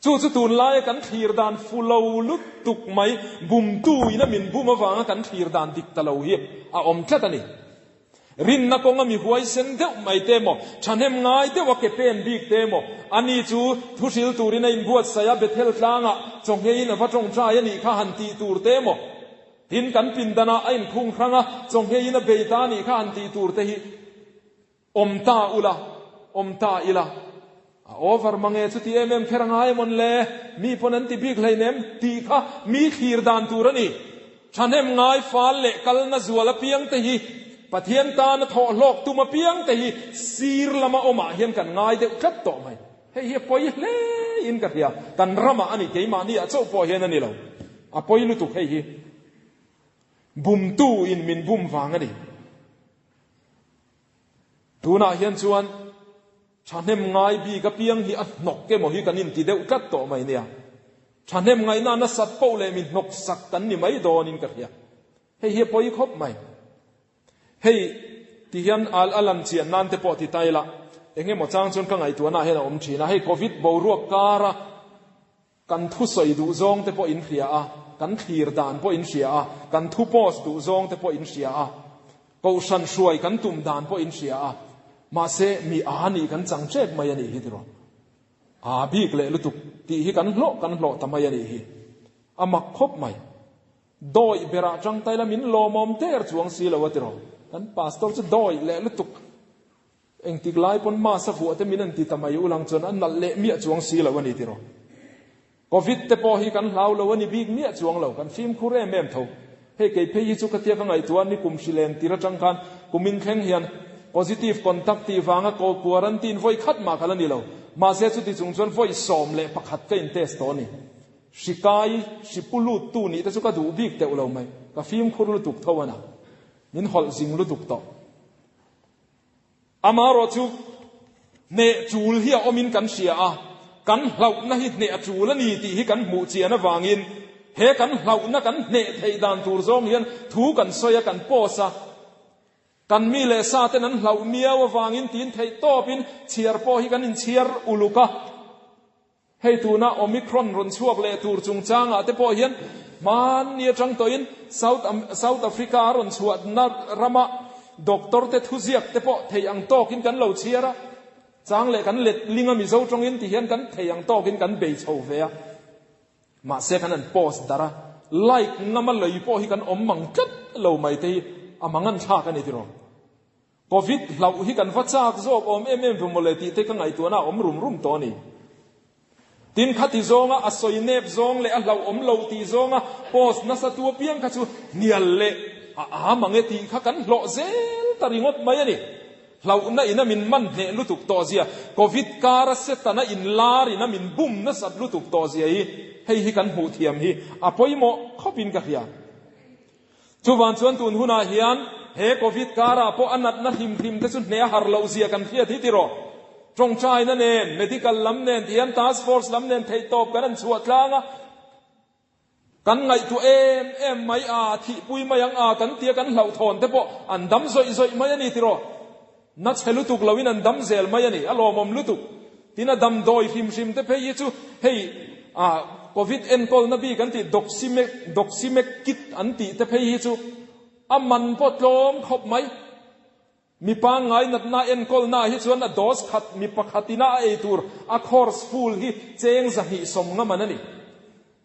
S1: Chu chu tunlaia kan thlir dan fu lo lutuk mai, bumtu ina min bum avanga kan thlir dan dik ta lo hi a awm tlat a ni. Rinna kawnga mi huaisen deuh mai te maw, thahnem ngai deuha ke pen bik te maw, ani chu thuhril turin a inbuatsaih a, Bethel tlangah chawngheiin a va tawngtai a nih kha han tih tur te maw, Tin, kan pindanah a inkhung hrang a, chawngheiin a bei ta a nih kha han tih tur te hi awm ta ula, awm ta ila. A over mang e, chuti em em kher a ngai amawn le, mi pawn an ti bik hleinem tih kha mi thlir dan tur a ni. Thahnem ngai fal leh kalna zual apiang te hi, Pathian tana thawh hlawk tum apiang te hi sir lama awmah hian kan ngai deuh tlat tawh mai. Hei hi a pawi hle in ka hria, kan ramah a ni, keimahni ah chauh pawh hian a ni lo. A pawi lutuk hei hi. Bumtu in min bum vang a ni. Tunah hian chuan thahnem ngai bik apiang hi a hnawk emaw hi kan inti deuh tlat tawh mai nia. Thahnem ngaihna nasat poh leh mi hnawk sak kan ni mai dawnin ka hria. Hei hi a pawi khawp mai. Hei ti hian al a lan chian nan te pawh ti ta ila, eng emaw chang chuan ka ngaihtuahna ah hian a awm thin a, hei Covid boruak kara kan thusawi duh zawng te pawh in hria a, kan thlir dan pawh in hria a, kan thu post duh zawng te pawh in hria a, kohhran hruai kan tum dan pawh in hria a, mahse mi a nih kan chang tep mai a nih hi tiraw. A bik leh lutuk tih hi kan hlawh kan hlawh ta mai a nih hi. A mak khawp mai. Dawih berah tangtai la min lawmawm der chuang si lo a ti rawh. Kan pastor chu dawih leh lutuk. Engtik lai pawn mass a vuah te min an ti ta mai ulang chuan a nalh leh miah chuang si lo a ni ti rawh. Covid te pawh hi kan hlau lo a ni bik miah chuang lo, kan fimkhur em em tho. Hei kei phei hi chu ka tia ka ngaihtuah ni kum hrilen tir atang khan kumin thleng hian positive contact tih vanga quarantine vawi khat mah kha la ni lo. Mahse chuti chung chuan vawi 11 ka in test tawh a ni. Hri kai, hri pu lut tu nih te chu ka duh bik teuh lo mai. Ka fimkhur lutuk tho a na. Min hawlh zing lutuk tawh. Amaherawh chu hneh chul hi a awmin kan hria a, kan hlauhna hi hneh a chul a ni tih hi kan hmuh chian avangin he kan hlauhna kan hneh theih dan tur zawng hian thu kan sawi a, kan post a. Kan mi leh sa ten an hlauh miau avangin tiin theih tawpin chhiar pawh hi kan inchhiar uluk a. Hei tuna Omicron rawn chhuak leh tur chungchangah te pawh hian hmanni atang tawhin South South Africa a rawn chhuahna rama doctor te thuziak te pawh thei ang tawkin kan lo chhiar a, chang leh kan let ling a Mizo tawngin ti hian kan thei ang tawkin kan bei chho ve a. Mahse kan han post darh a, like ngama lei pawh hi kan awm mang tlat lo mai te hi a mangan thlak a ni tiraw. Covid hlauh hi kan va chak zawk awm em em ve mawle tih te ka ngaihtuahna a awm rum rum tawh a ni. Tin, khati zawnga a sawi nep zawng leh a hlauh awm lo tih zawnga post nasa tu apiang kha chu hnial leh a am ang e tih kha kan hlawh zel ta ringawt mai a ni. Hlauhna ina min man hneh lutuk tawh zia, Covid kara Setana inlar ina min bum nasat lutuk tawh zia hi hei hi kan hmuh thiam hi a pawimawh khawpin ka hria. Chuvang chuan tun hunah hian he Covid karah pawh a natna hlim hlim te chu hneh a har loh zia kan hriat hi tiraw? Tawngtaina nen, medical lam nen ti hian task force lam nen theihtawp kan han chhuah tlang a, kan ngaihtuah em em mai a, thihpui mai ang a kan tia kan hlauhthawn te pawh an dam zawih zawih mai a ni tiraw? Na chhe lutuk loin an dam zel mai a ni, a lawmawm lutuk. Tin a damdawi hrim hrim te phei hi chu hei ah Covid enkawlna bik an tih Doximek Doximek kit an tih te phei hi chu a man pawh tlawm khawp mai. Mi pangngai natna enkawlna ah hi chuan a dose khat mi pakhatina a ei tur a course full hi cheng 200 nga man a ni.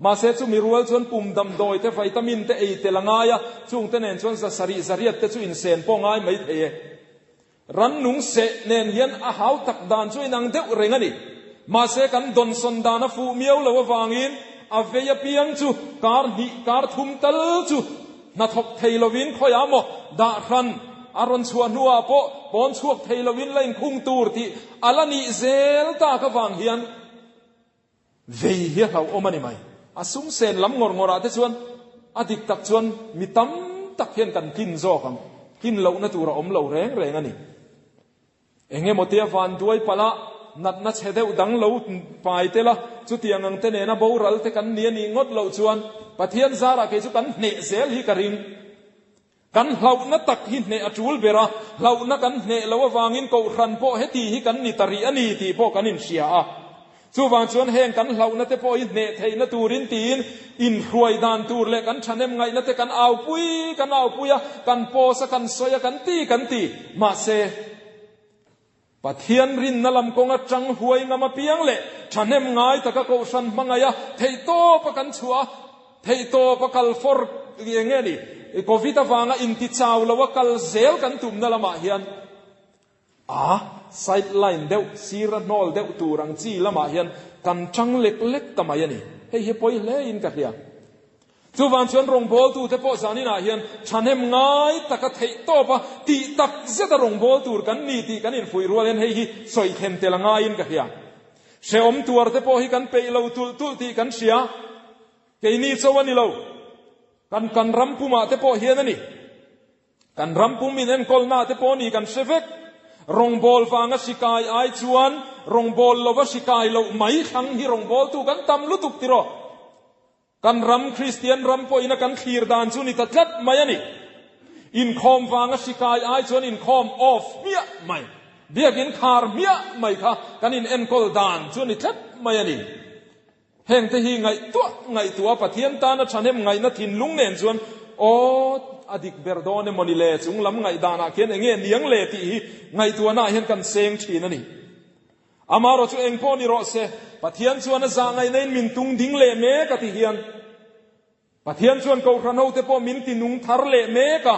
S1: Mahse chumi rual chuan pum damdawi te vitamin te ei tel a ngai a, chungte nen chuan 700 800 te chu insen pawh ngai mai thei e. Rannung seh nen hian a hau tak dan chu inang deuh reng a ni. Mahse kan dawnsawn dan a fuh miau lo avangin a vei apiang chu kar hnih kar thum tal chu hnathawk thei lovin khawiah maw dah hran a rawn chhuah hnuah pawh pawn chhuak thei lovin la inkhung tur tih a la nih zel tak avang hian Vei hi a hlauhawm a ni mai. A sum sen lam ngawr ngawrah te chuan a dik tak chuan mi tam tak hian kan tlin zawk ang. Tlin lohna tur a awm lo reng reng a ni. Eng emaw tia van duai palh a, natna chhe deuh dang lo pai tel a, chutiang ang te nena boral te kan ni a nih ngawt loh chuan Pathian zarah kei chu kan hneh zel hi ka ring. Kan hlauhna tak hi hneh a tul ber a, hlauhna kan hneh loh avangin kohhran pawh heti hi kan ni ta rih a ni tih pawh kan inhria a. Chuvang chuan heng kan hlauhna te pawh hi hneh theihna turin tiin inhruai dan tur leh kan thahnem ngaihna te kan aupui kan aupui a, kan post a, kan sawi a, kan ti kan ti. Mahse, Pathian rinna lam kawnga tang huai ngam apiang leh thahnem ngai taka kohhran hmangaih a, theihtawpa kan chhuah a, theihtawpa kal fawr eng nge ni, Covid avanga inti chau lo a kal zel kan tumna lamah hian a side line deuh, sira hnawl deuh tur ang chi lamah hian kan tang lek lek ta mai a ni. Hei hi pawi hle in ka hria. Chuvang chuan rawngbawltute pawh zaninah hian thahnem ngai taka theihtawpa tih tak zeta rawngbâwl tur kan ni tih kan infuih rual hian hei hi sawi thlen tel a ngaiin ka hria. Hrehawm tuarte pawh hi kan peih lo tulh tulh tih kan hria. Keini cho a ni lo. Kan kan ram pumah te pawh hian a ni. Kan ram pum in enkawlna te pawh ni kan hre vek. Rawngbâwl vanga hri kai ai chuan rawngbâwl lova hri kai loh mai thlang hi rawngbâwltu kan tam lutuk tiraw? Kan ram Kristian ram pawhin a kan thlir dan chu ni ta tlat mai a ni. Inkhawm vanga hri kai ai chuan inkhawm off hmiah mai, biakin khar hmiah mai kha kan in enkawl dan chu ni tlat mai a ni. Hengte hi ngaihtuah ngaihtuah a Pathian tana thahnem ngaihna thinlung nen chuan aw a dik ber dawn emaw ni le chung lam ngaihdanah khian enge niang le tih hi ngaihtuahnaah hian kan seng thin a ni. Amaherawh chu eng pawh ni rawh se, Pathian chuan a zah ngaihna in min tung ding leh mek a ti hian, Pathian chuan Kohhran hote pawh min ti nung thar leh mek a.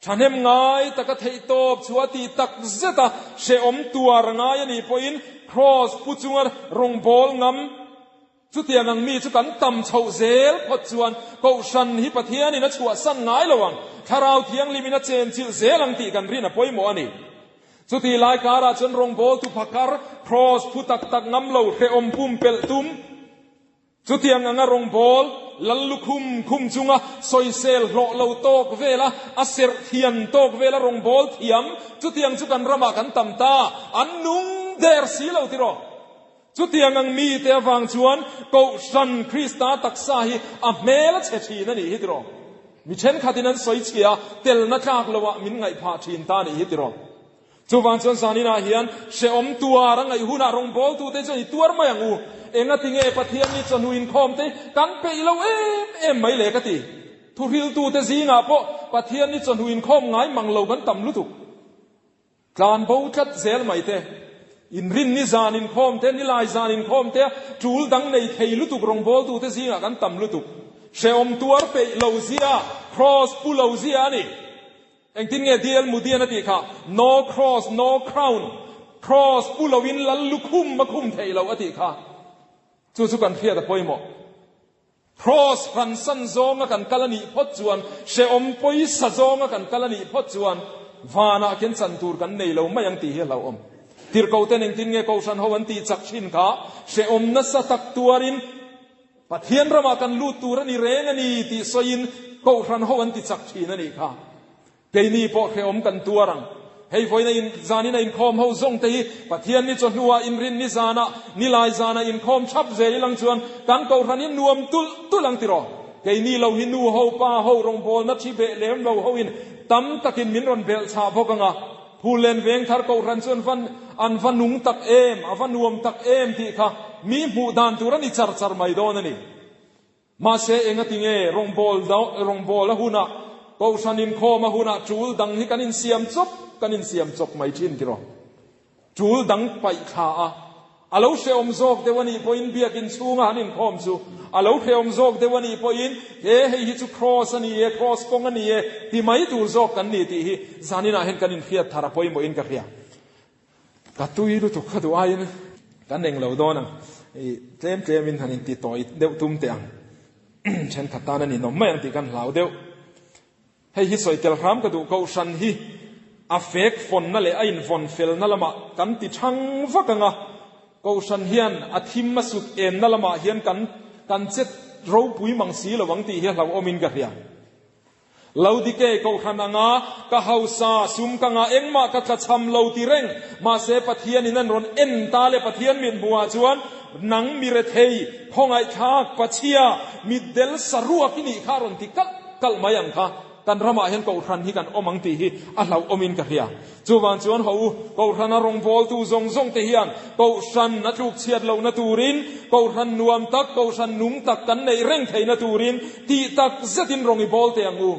S1: Thahnem ngai taka theihtawp chu a tih tak zet a, hrehawm tuar ngai a nih pawhin Kraws pu chunga rawngbâwl ngam Chutiang ang mi chu kan tam chhoh zel phawt chuan Kohhran hi Pathianin a chhuahsan ngai lo ang, Thlarau Thianghlimin a chenchilh zel ang tih kan rin a pawimawh a ni. Chutih lai karah chuan rawngbawltu phakar, Kraws phu tak tak ngam lo, hrehawm pumpelh tum, chutiang anga rawngbâwl, lal lukhum khum chunga sawisel hlawh lo tawk vela a serh thian tawk vela rawngbâwl thiam, chutiang chu kan ramah kan tam ta, an nung der si lo tiraw? Chutiang ang mite avang chuan Kohhran Krista taksa hi a hmel a chhe thin a nih hi tiraw? Mi thenkhatin an sawi chhia a, telna tlak loah min ngaih phah thin ta a nih hi tiraw? Chuvang chuan zaninah hian hrehawm tuar a ngaih hunah rawngbawltute chuan i tuar mai ang u. Engatinge Pathian ni chawhnu inkhawm te kan peih lo em em mai le ka ti. Thuhriltute zingah pawh Pathian ni chawhnu inkhawm ngai mang lo kan tam lutuk. Tlan bo tlat zel mai te, inrin ni zan inkhawm te, nilai zan inkhawm te, tul dang nei thei lutuk rawngbawltute zingah kan tam lutuk. Hrehawm tuar peih lo zia, cross pu lo zia a ni. Engtin nge DL Mudian a tih kha? No cross, no crown. Cross pu loin lal lukhum a khum theih loh a tih kha. Chu chu kan hriat a pawimawh. Cross hransan zawnga kan kal a nih phawt chuan, hrehawm pawisa zawnga kan kal a nih phawt chuan, vanah khian chan tur kan nei lo mai ang tih hi a hlauhawm. Tirhkoten engtin nge Kohhran ho an tih chak thin kha, hrehawm nasa tak tuarin Pathian ramah kan lut tur a ni reng a ni tih sawiin. Kohhran ho an ti chak thin a nih kha. Keini pawh hrehawm kan tuar ang. Hei vawiina in zanin a inkhawm ho zawng te hi Pathian ni chawhnuah inrin ni zanah, nilai zanah inkhawm thap zel ilang chuan kan kohhran hi nuam tulh tulh ang tiraw? Keini lo hi nu ho, pa ho, rawngbawlna thi beh lem lo ho in tam takin min rawn belh chhah bawk ang a. Phullen Vengthar kohhran chu an va an va nung tak em, a va nuam tak em tih kha mi hmuh dan tur a ni char char mai dawn a ni. Mahse, engati nge rawngbâwl rawngbâwl a hunah, Kohhran inkhâwm a hunah ṭûl dang hi kan insiam chawp kan insiam chawp mai ṭhin tiraw? Ṭûl dang paih thla a, a lo hrehawm zâwk deuh a nih pawhin biakin chhûnga han inkhâwm chu a lo hrehawm zâwk deuh a nih pawhin he hei hi chu kraws a ni e, kraws kawng a ni e ti mai tûr zâwk kan ni tih hi zaninah hian kan inhriat thar a pawimawhin ka hria. Ka tui lutuk kha duh aiin kan eng lo dawn ang. I tlem tlemin han inti tawi deuh tum teh ang. Thenkhat tan a ninawm mai ang tih kan hlau deuh. Hei hi sawi tel hram ka duh kohhran hi a fek fawnna leh a invawn felna lamah kan ti thang vak ang a. Kohhran hian a thim a sut enna lamah hian kan kan che ropui mang si lo ang tih hi a hlauhawmin ka hria. Laodike kohhran anga ka hausa sum ka ngah engmah ka tlachham lo ti reng, mahse Pathianin an rawn en ta le Pathian mit hmuhah chuan nang mi rethei, khawngaihthlak, pachhia, mitdel saruak i nih kha a rawn ti kalh kalh mai ang kha. Kan ramah hian kohhran hi kan awm ang tih hi a hlauhawmin ka hria. Chuvang chuan haw u, kohhrana rawngbawltu zawng zawng te hian kohhran a tluk chhiat lohna turin, kohhran nuam tak, kohhran nung tak kan neih reng theihna turin tih tak zetin rawng i bawl teh ang u.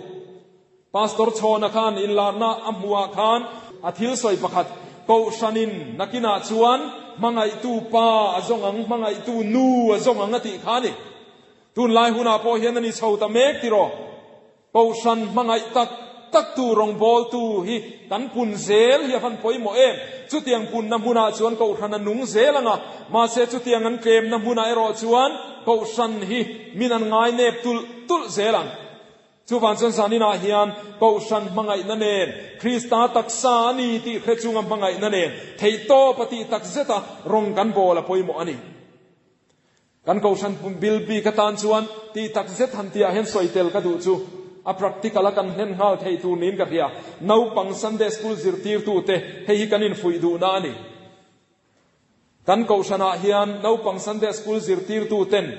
S1: Pastor Chhawna khan inlarna a hmuhah khan a thil sawi pakhat, Kohhranin nakinah chuan hmangaihtu pa a zawng ang, hmangaihtu nu a zawng ang a tih kha a ni. Tunlai hunah pawh hian a ni chho ta mek tiraw? Kohhran hmangaih tak tak tu rawngbawltu hi kan pun zel hi a van pawimawh em? Chutiang punna hmunah chuan Kohhran a nung zel ang a, mahse chutiang an tlemna hmunah erawh chuan Kohhran hi min an ngainep tulh tulh zel ang. Chuvang chuan zaninah hian Kohhran hmangaihna nen, Krista taksa a ni tih hre chunga hmangaihna nen theihtawp a tih tak zeta rawng kan bawl a pawimawh a ni. Kan Kohhran bil bik atan chuan tih tak zet han tihah hian sawi tel ka duh chu a practical a kan hlen nghal thei tur niin ka hria. Naupang Sunday School zirtirtute hei hi kan infuih duhna a ni. Kan Kohhranah hian naupang Sunday School zirtirtuten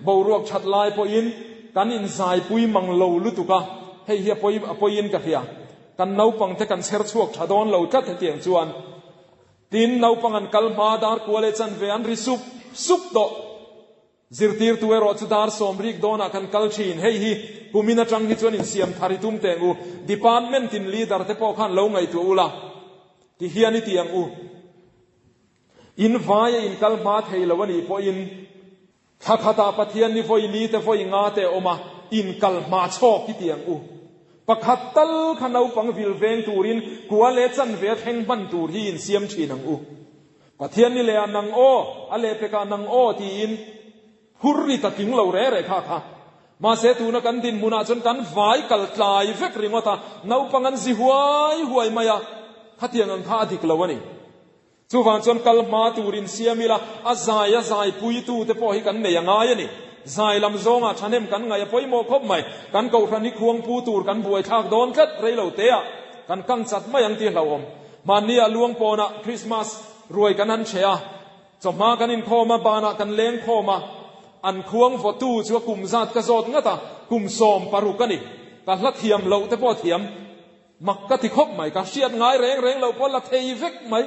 S1: boruak that lai pawhin kan inzaipui mang lo lutuk a, hei hi a pawi a pawiin ka hria. Kan naupangte kan chher chhuak tha dawn lo tlat hetiang chuan. Tin, naupang an kal hma dar kual e chanve an ri sup sup tawh. Zirtirtu erawh chu dar sawmrik dawnah kan kal thin. Hei hi kumin atang hi chuan insiam thar i tum teng u. Department in leader te pawh khan lo ngaihtuah ula ti hian i ti ang u. In vaia in kal hma thei lo a nih pawhin Thla khatah Pathian ni vawi li te vawi nga te awm a, in kal hma chhawk i ti ang u. Pakhat tal kha naupang vil veng turin kua leh chanve a thleng hman tur hi in siam thin ang u. Pathian ni leh ah nang aw, a lehpekah nang aw tiin hur ri ta tling lo re re kha kha. Mahse tuna kan dinhmunah chuan kan vai kal tlai vek ringawt a, naupang an zi huai huai mai a, khatiang ang kha a dik lo a ni. Chuvang chuan kal hma turin siam ila, a zai a zai puitu te pawh hi kan nei a ngai a ni. Zai lam zawngah thahnem kan ngaih a pawimawh khawp mai. Kan kohhran hi khuangpu tur kan buaithlak dawn tlat rei lo te ah kan kang chat mai ang tih hlauhawm. Hmanni ah luang pawnah Christmas ruai kan han chhe a, chawhma kan inkhawm a, banah kan leng khawm a, an khuang vawtu chu a kum zat ka zawt ngat a, kum 16 a ni. Ka hla thiam loh te pawh a thiam. Mak ka ti khawp mai, ka hriat ngai reng reng loh pawh la thei vek mai.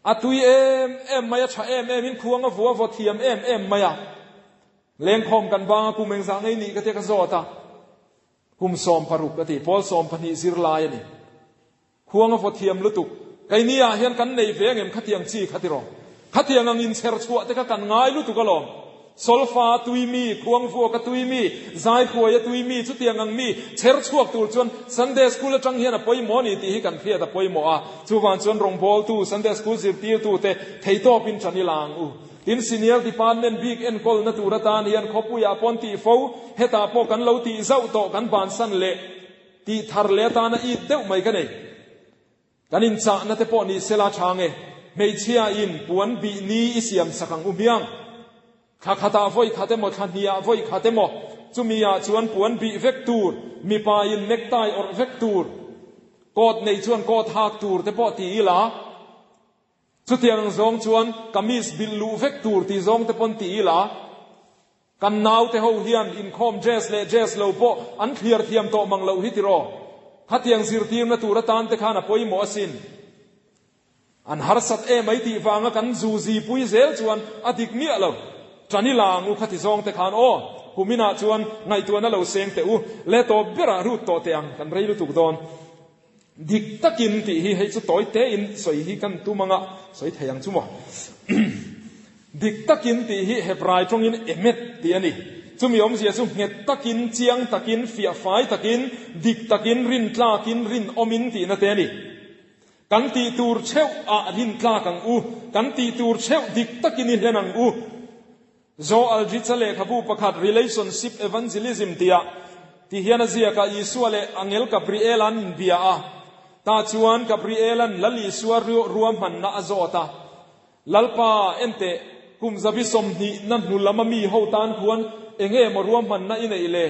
S1: A tui em em mai, a tha em em in khuang a vua vaw thiam em em mai a. Lengkhawm kan bang a, kum engzah ngei nih ka tia ka zawt a. Kum 16 ka ti, pawl 12 zirlai a ni. Khuang a vaw thiam lutuk. Keini ah hian kan nei ve angem khatiang chi kha tiraw? Khatiang ang inchher chhuah te kha kan ngai lutuk alawm. Solfa a tui mi, khuang vuak a tui mi, zai hruai a tui mi, chutiang ang mi chher chhuak tur chuan Sunday School atang hian a pawimawh a ni tih hi kan hriat a pawimawh a. Chuvang chuan rawngbawltu, Sunday School zirtirtu te theihtawp in tan ila ang u. Tin, Senior Department bik enkawlna tur atan hian khawpuiah pawn tih fo, hetah pawh kan lo tih zauh tawh kan bansan leh tih thar leh atana it deuh mai ka nei. Kan inchahna te pawh ni sela tha nge, hmeichhia in puan bih ni i siam sak ang u hmiang. Thla khatah vawi khat emaw, thla hniah vawi khat emaw, Chumi ah chuan puan bih vek tur, mipa in necktie awrh vek tur, coat nei chuan coat hak tur te pawh ti ila, chutiang ang zawng chuan kamis bilh luh vek tur ti zawng te pawn ti ila, kan naute ho hian inkhawm dress leh dress lo pawh an thliar thiam tawh mang loh hi tiraw? Khatiang zirtirna tur atan te khan a pawimawh asin. An harsat em mai tih vanga kan zu zi pui zel chuan a dik miah lo. Ṭan i la ang u khati zawng te khan aw, kuminah chuan ngaihtuahna lo seng teh u, le tawp berah rut tawh teh ang, kan rei lutuk dawn. Dik takin tih hi hei chu tawi tein sawi hi kan tum anga sawi thei ang chu maw. Dik takin tih hi Hebrai tawngin emet tih a ni. Chumi awmzia chu nghet takin, chiang takin, fiah fai takin, dik takin, rintlakin, rinawmin tihna te a ni. Kan tih tur theuh ah rin tlak ang u, kan tih tur theuh dik takin i hlen ang u. Joe Aldrich-a lehkhabu pakhat Relationship Evangelism tih ah ti hian a ziak a, Isua leh Angel Gabriel-a an inbia a, tah chuan Gabriel-a'n Lal Isua ruahmanna a zawt a, Lalpa, enteh, kum zabi 20 na hnu lama mi ho tan khuan enge maw ruahmanna i neih le?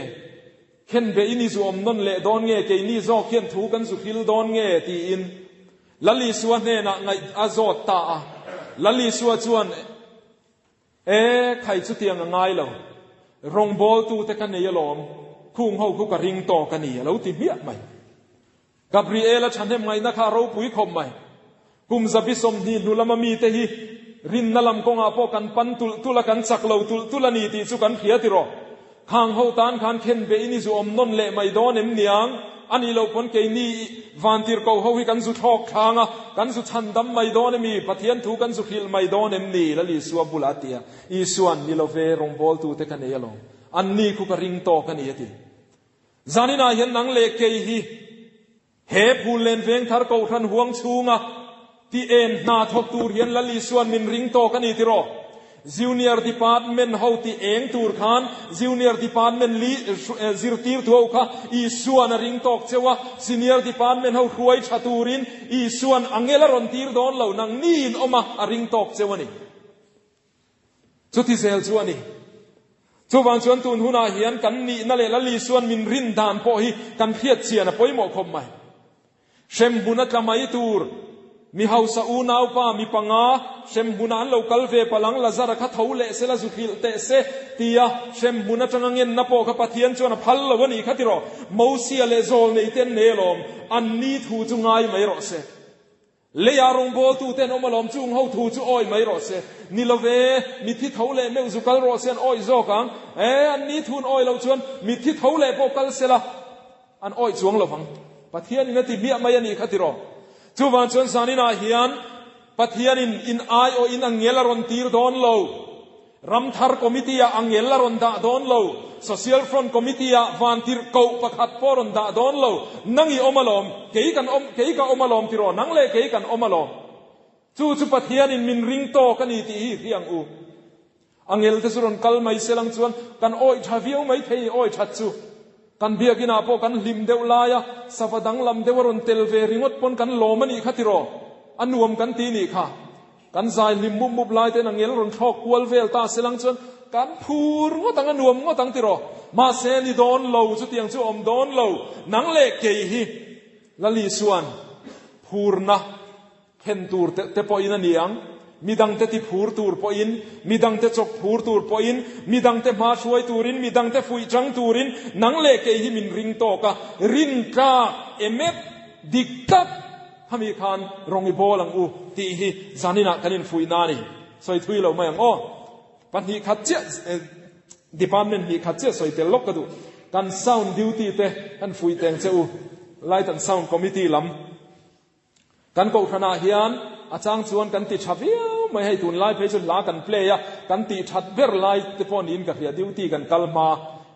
S1: Khen be in i zu awm nawn leh dawn nge, keini zawk hian thu kan zu hril dawn nge? tiin Lal Isua hnenah ngaih a zawt ta a. Lal Isua chuan, E, khai chutiang a ngai lo. Rawngbawltute ka nei alawm, khung ho khu ka ring tawk a ni, a lo ti hmiah mai. Gabriela thahnem ngaihna kha a ropui khawp mai. Kum 20 hnu lama mite hi rinna lam kawngah pawh kan pan tulh tulh a, kan chak lo tulh tulh a ni tih chu kan hria tiraw? Khang ho tan khan khen be in i zu awm nawn leh mai dawn em niang? A nih loh pawn keini vantirhkoh ho hi kan zu thlawk thlang a, kan zu chhan dam mai dawn emi? Pathian thu kan zu hrilh mai dawn em ni? Lal Isua bulah a ti a. Isua'n, Ni lo ve, rawngbawltute ka nei alawm. Anni khu ka ring tawk a ni a ti. Zaninah hian nang leh kei hi he Phullen Vengthar Kohhran huang chhunga ti en hna thawk tur hian Lal Isua'n min ring tawk a ni tiraw? Junior Department ho ti eng tur khan Junior Department li zirtirtu ho kha Isua'n a ring tawk cheu a, Senior Department ho hruai tha turin Isua'n angel a rawn tir dawn lo, nang niin awm a, a ring tawk cheu a ni. Chuti zel chu a ni. Chuvang chuan tun hunah hian kan nihna leh Lal Isua'n min rin dan pawh hi kan hriat chian a pawimawh khawp mai. Hremhmun a tla mai tur mi hausa unaupa mi panga hremhmunah an lo kal ve palang Lazara kha tho leh se la zu hrilh teh se tia hremhmun atanga ngenna pawh kha Pathian chuan a phal lo a nih kha tiraw Mosia leh Zawlnei te an nei alawm an ni thu chu ngai mai rawh se. Leiah rawngbawltute an awm alawm, chung ho thu chu awi mai rawh se. Ni lo ve, mitthi tho leh meuh zu kal rawh se an awi zawk ang. E, an ni thu an awi loh chuan mitthi tho leh pawh kal se la, an awi chuang lo vang. Pathianin a ti hmiah mai a nih kha tiraw. Chuvang chuan zaninah hian Pathianin in aiawhin angel a rawn tir dawn lo. Ramthar Committee-ah angel a rawn dah dawn lo, Social Front Committee-ah vantirhkoh pakhat pawh a rawn dah dawn lo, nang i awm alawm, kei kan awm, kei ka awm alawm tiraw, nang leh kei kan awm alawm. Chu chu Pathianin min ring tawk a ni tih hi hria ang u. Angel te chu rawn kal mai se lang chuan kan awih tha viau mai thei awih that chu. Kan biakinah pawh kan hlim deuh laia sava danglam deuh a rawn tel ve ringawt pawn kan lawm a nih kha tiraw, a nuam kan ti nih kha. Kan zai hlim mup mup lai ten angel rawn thlawk kual vel ta se lang chuan kan phur ngawt ang a nuam ngawt ang tiraw. Mahse ni dawn lo chutiang chu awm dawn lo. Nang leh kei hi Lal Isua'n phurna thlen tur te pawhin a ni ang. Midangte ti phur tur pawhin, midangte chawk phur tur pawhin, midangte hma hruai turin, midangte fuih chang turin nang leh kei hi min ring tawk a, rintlak emet dik tak Khami khan rawng i bawl ang u tih hi zaninah kan infuih na a ni. Sawi thui lo mai ang aw. Pahnih khat chiah department hnih khat chiah sawi tel lawk ka duh. Kan sound duty te kan fuih teng che u. Light and sound committee lam kan kohhranah hian a chang chuan kan ti tha viau mai hei tunlai phei chu hla kan play a kan tih that ber lai te pawh niin ka hria duty kan kal hma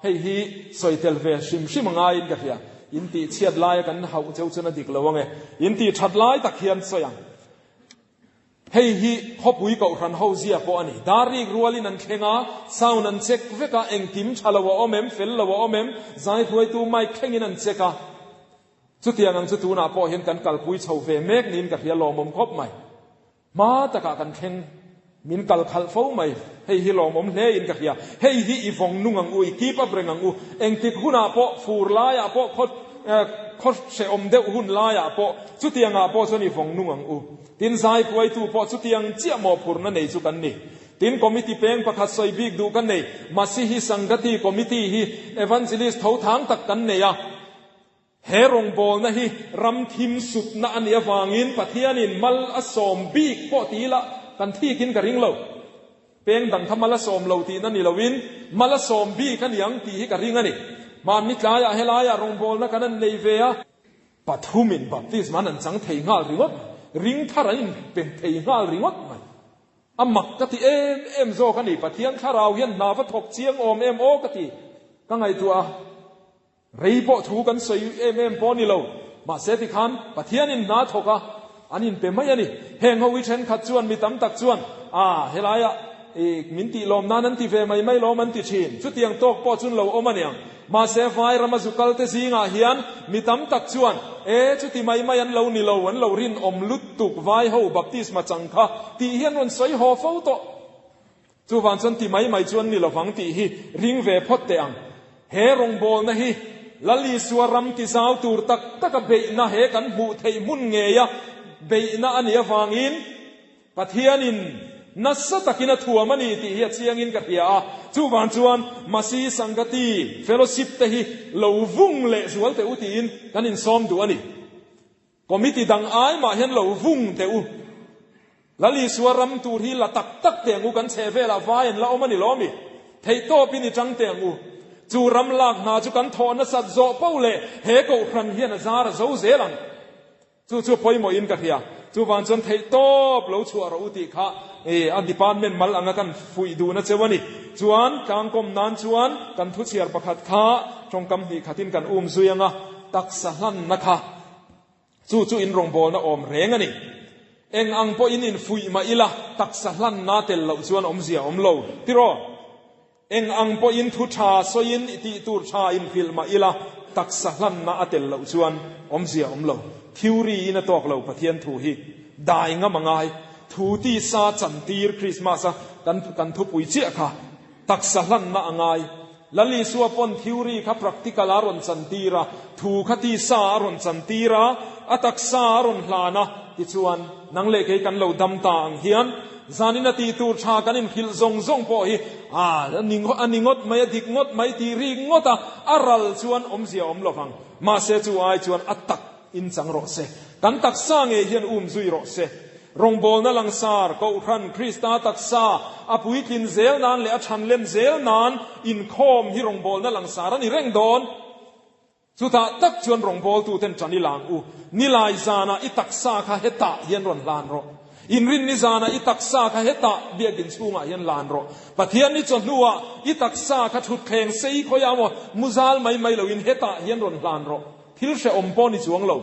S1: hei hi sawi tel ve hrim hrim a ngaiin ka hria. In tih chhiat laia kan hauh cheu chuan a dik lo ange. In tih that lai tak hian sawi ang. Hei hi khawpui kohhran ho zia pawh a ni. Dar rik rualin an thleng a, sound an check vek a, engkim tha lo a awm em, fel lo a awm em, zai hruaitu mic thlengin an check a. Chutiang ang chu tunah pawh hian kan kalpui chho ve mek niin ka hria lawmawm khawp mai. Hma takah kan thleng. Min kal khalh fo mai. Hei hi lawmawm hle in ka hria. Hei hi i vawng nung ang u, i keep up reng ang u. Engtik hunah pawh, fur laiah pawh, khaw khaw hrehawm deuh hun laiah pawh, chutiangah pawh chuan i vawng nung ang u. Tin, zaipuaitu pawh chutiang chiah mawhphurhna nei chu kan ni. Tin, committee peng pakhat sawi bik duh ka nei. Masihi Sangati Committee hi Evangelist tho thang tak kan nei a. He rawngbawlna hi ram thim sutna a nih avangin Pathianin mal a sawm bik pawh ti ila kan thikin ka ring lo. Peng dang kha mal a sawm lo tihna ni loin mal a sawm bik a niang tih hi ka ring a ni. Hmanni tlaiah helaiah rawngbawlna kan an nei ve a. Pathumin baptisma an an chang thei nghal ringawt mai, ring thar an inpe thei nghal ringawt mai. A mak ka ti em em zawk a ni. Pathian thlarau hian hna va thawk chiang awm em aw ka ti ka ngaihtuah a. Rei pawh thu kan sawi em em pawh a ni lo. Mahse tikhan Pathianin hna thawk a, an inpe mai a ni. Heng ho hi thenkhat chuan mi tam tak chuan, Ah, helaiah i min tih lawm nan an ti ve mai mai lawm an ti thin. Chutiang tawk pawh chun lo awm a niang. Mahse vai rama zu kalte zingah hian mi tam tak chuan, E, chuti mai mai an lo ni lo, an lo rinawm lutuk vai ho baptisma chang kha tih hi an rawn sawi haw fo tawh. Chuvang chuan ti mai mai chu an ni lovang tih hi ring ve phawt teh ang. He rawngbawlna hi Lal Isua ram ti zau tur tak taka beihna he kan hmuh theih hmun ngeia beihna a nih avangin Pathianin nasa takin a thuam a ni tih hi a chiangin ka hria a. Chuvang chuan Masi Sangati Fellowship te hi lo vung leh zual teh u tiin kan insawm duh a ni. Committee dang ai mah hian lo vung teh u. Lal Isua ram tur hi la tak tak teh ang u, kan chheh velah vai an la awm a ni lawm i? Theihtawpin i tang teh ang u. Chu ram lak hna chu kan thawh nasat zawh poh leh he kohhran hian a zar a zo zel ang. Chu chu pawimawhin ka hria. Chuvang chuan theihtawp lo chhuah rawh u tih kha a department mal anga kan fuih duhna cheu a ni. Chuan tlangkawm nan chuan kan thuchhiar pakhat kha tawngkam hnih khatin kan um zui anga taksa hlanna kha Chu chu in rawngbawlna awm reng a ni. Eng ang pawhin in fuih mah ila, taksa hlanna tel loh chuan awmzia a awm lo. Tiraw? Eng ang pawhin thu tha sawiin i tih tur tha in hrilh mah ila, taksa hlanna a tel loh chuan awmzia a awm lo. Theory in a tawk lo Pathian thu hi. Dai ngam a ngai. Thu tisa chantir Christmas a kan kan thupui chiah kha. Taksa hlanna a ngai. Lal Isua pawn theory kha practical a rawn chantir a, thu kha tisa a rawn chantir a, a taksa a rawn hlan a, tichuan nang leh kei kan lo dam ta ang hian zanin a tih tur tha kan inhrilh zawng zawng pawh hi a ni a ni ngawt mai, a dik ngawt mai tih rik ngawt a, a ral chuan awmzia awm lovang. Mahse chu ai chuan a tak in chang rawh se. Kan taksa ngei hian um zui rawh se. Rawngbawlna langsar, Kohhran, Krista taksa a puitlin zel nan leh a chhanlem zel nan inkhawm hi rawngbawlna langsar a ni reng dawn. Chutah tak chuan rawngbawltuten ṭan i lang u. Nilai zanah i taksa kha hetah hian rawn hlan rawh. Inrinni zanah i taksa kha hetah biakinn chhungah hian lan rawh. Pathian ni chawhnuah i taksa kha ṭhutthleng sei khawiah maw muzal mai mai loin hetah hian rawn hlan rawh. Thil hrehawm pawh ni chuang lo.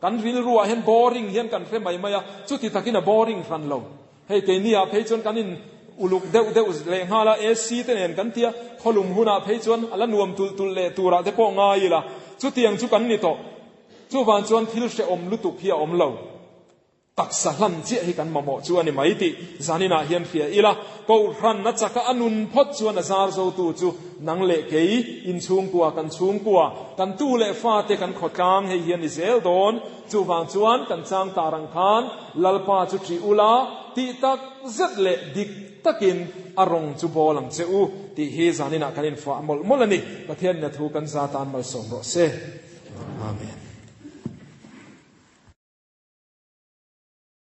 S1: Kan rilruah hian boring hian kan hre mai mai a, chuti takin a boring hran lo. Hei keiniah phei chuan kan in uluk deuh deuh leh nghal a, AC te nen kan tia, khawlum hunah phei chuan a la nuam tulh tulh leh turah te pawh ngai ila, chutiang chu kan ni tawh. Chuvang chuan thil hrehawm lutuk hi a awm lo. Taksa hlan chiah hi kan mamawh chu a ni mai tih zaninah hian hria ila, Kohhran a chaka a nun phawt chuan a zar zotu chu nang leh kei, inchhungkua, kan chhungkua, kan tu leh fate kan khawtlang hei hi a ni zel dawn. Chuvang chuan kan chang tar ang khan Lalpa chu ṭih ula, tih tak zet leh dik takin a rawng chu bawl ang che u tih hi zaninah kan infah mawlh mawlh a ni. Pathianin a thu kan za tan malsawm rawh se. Amen.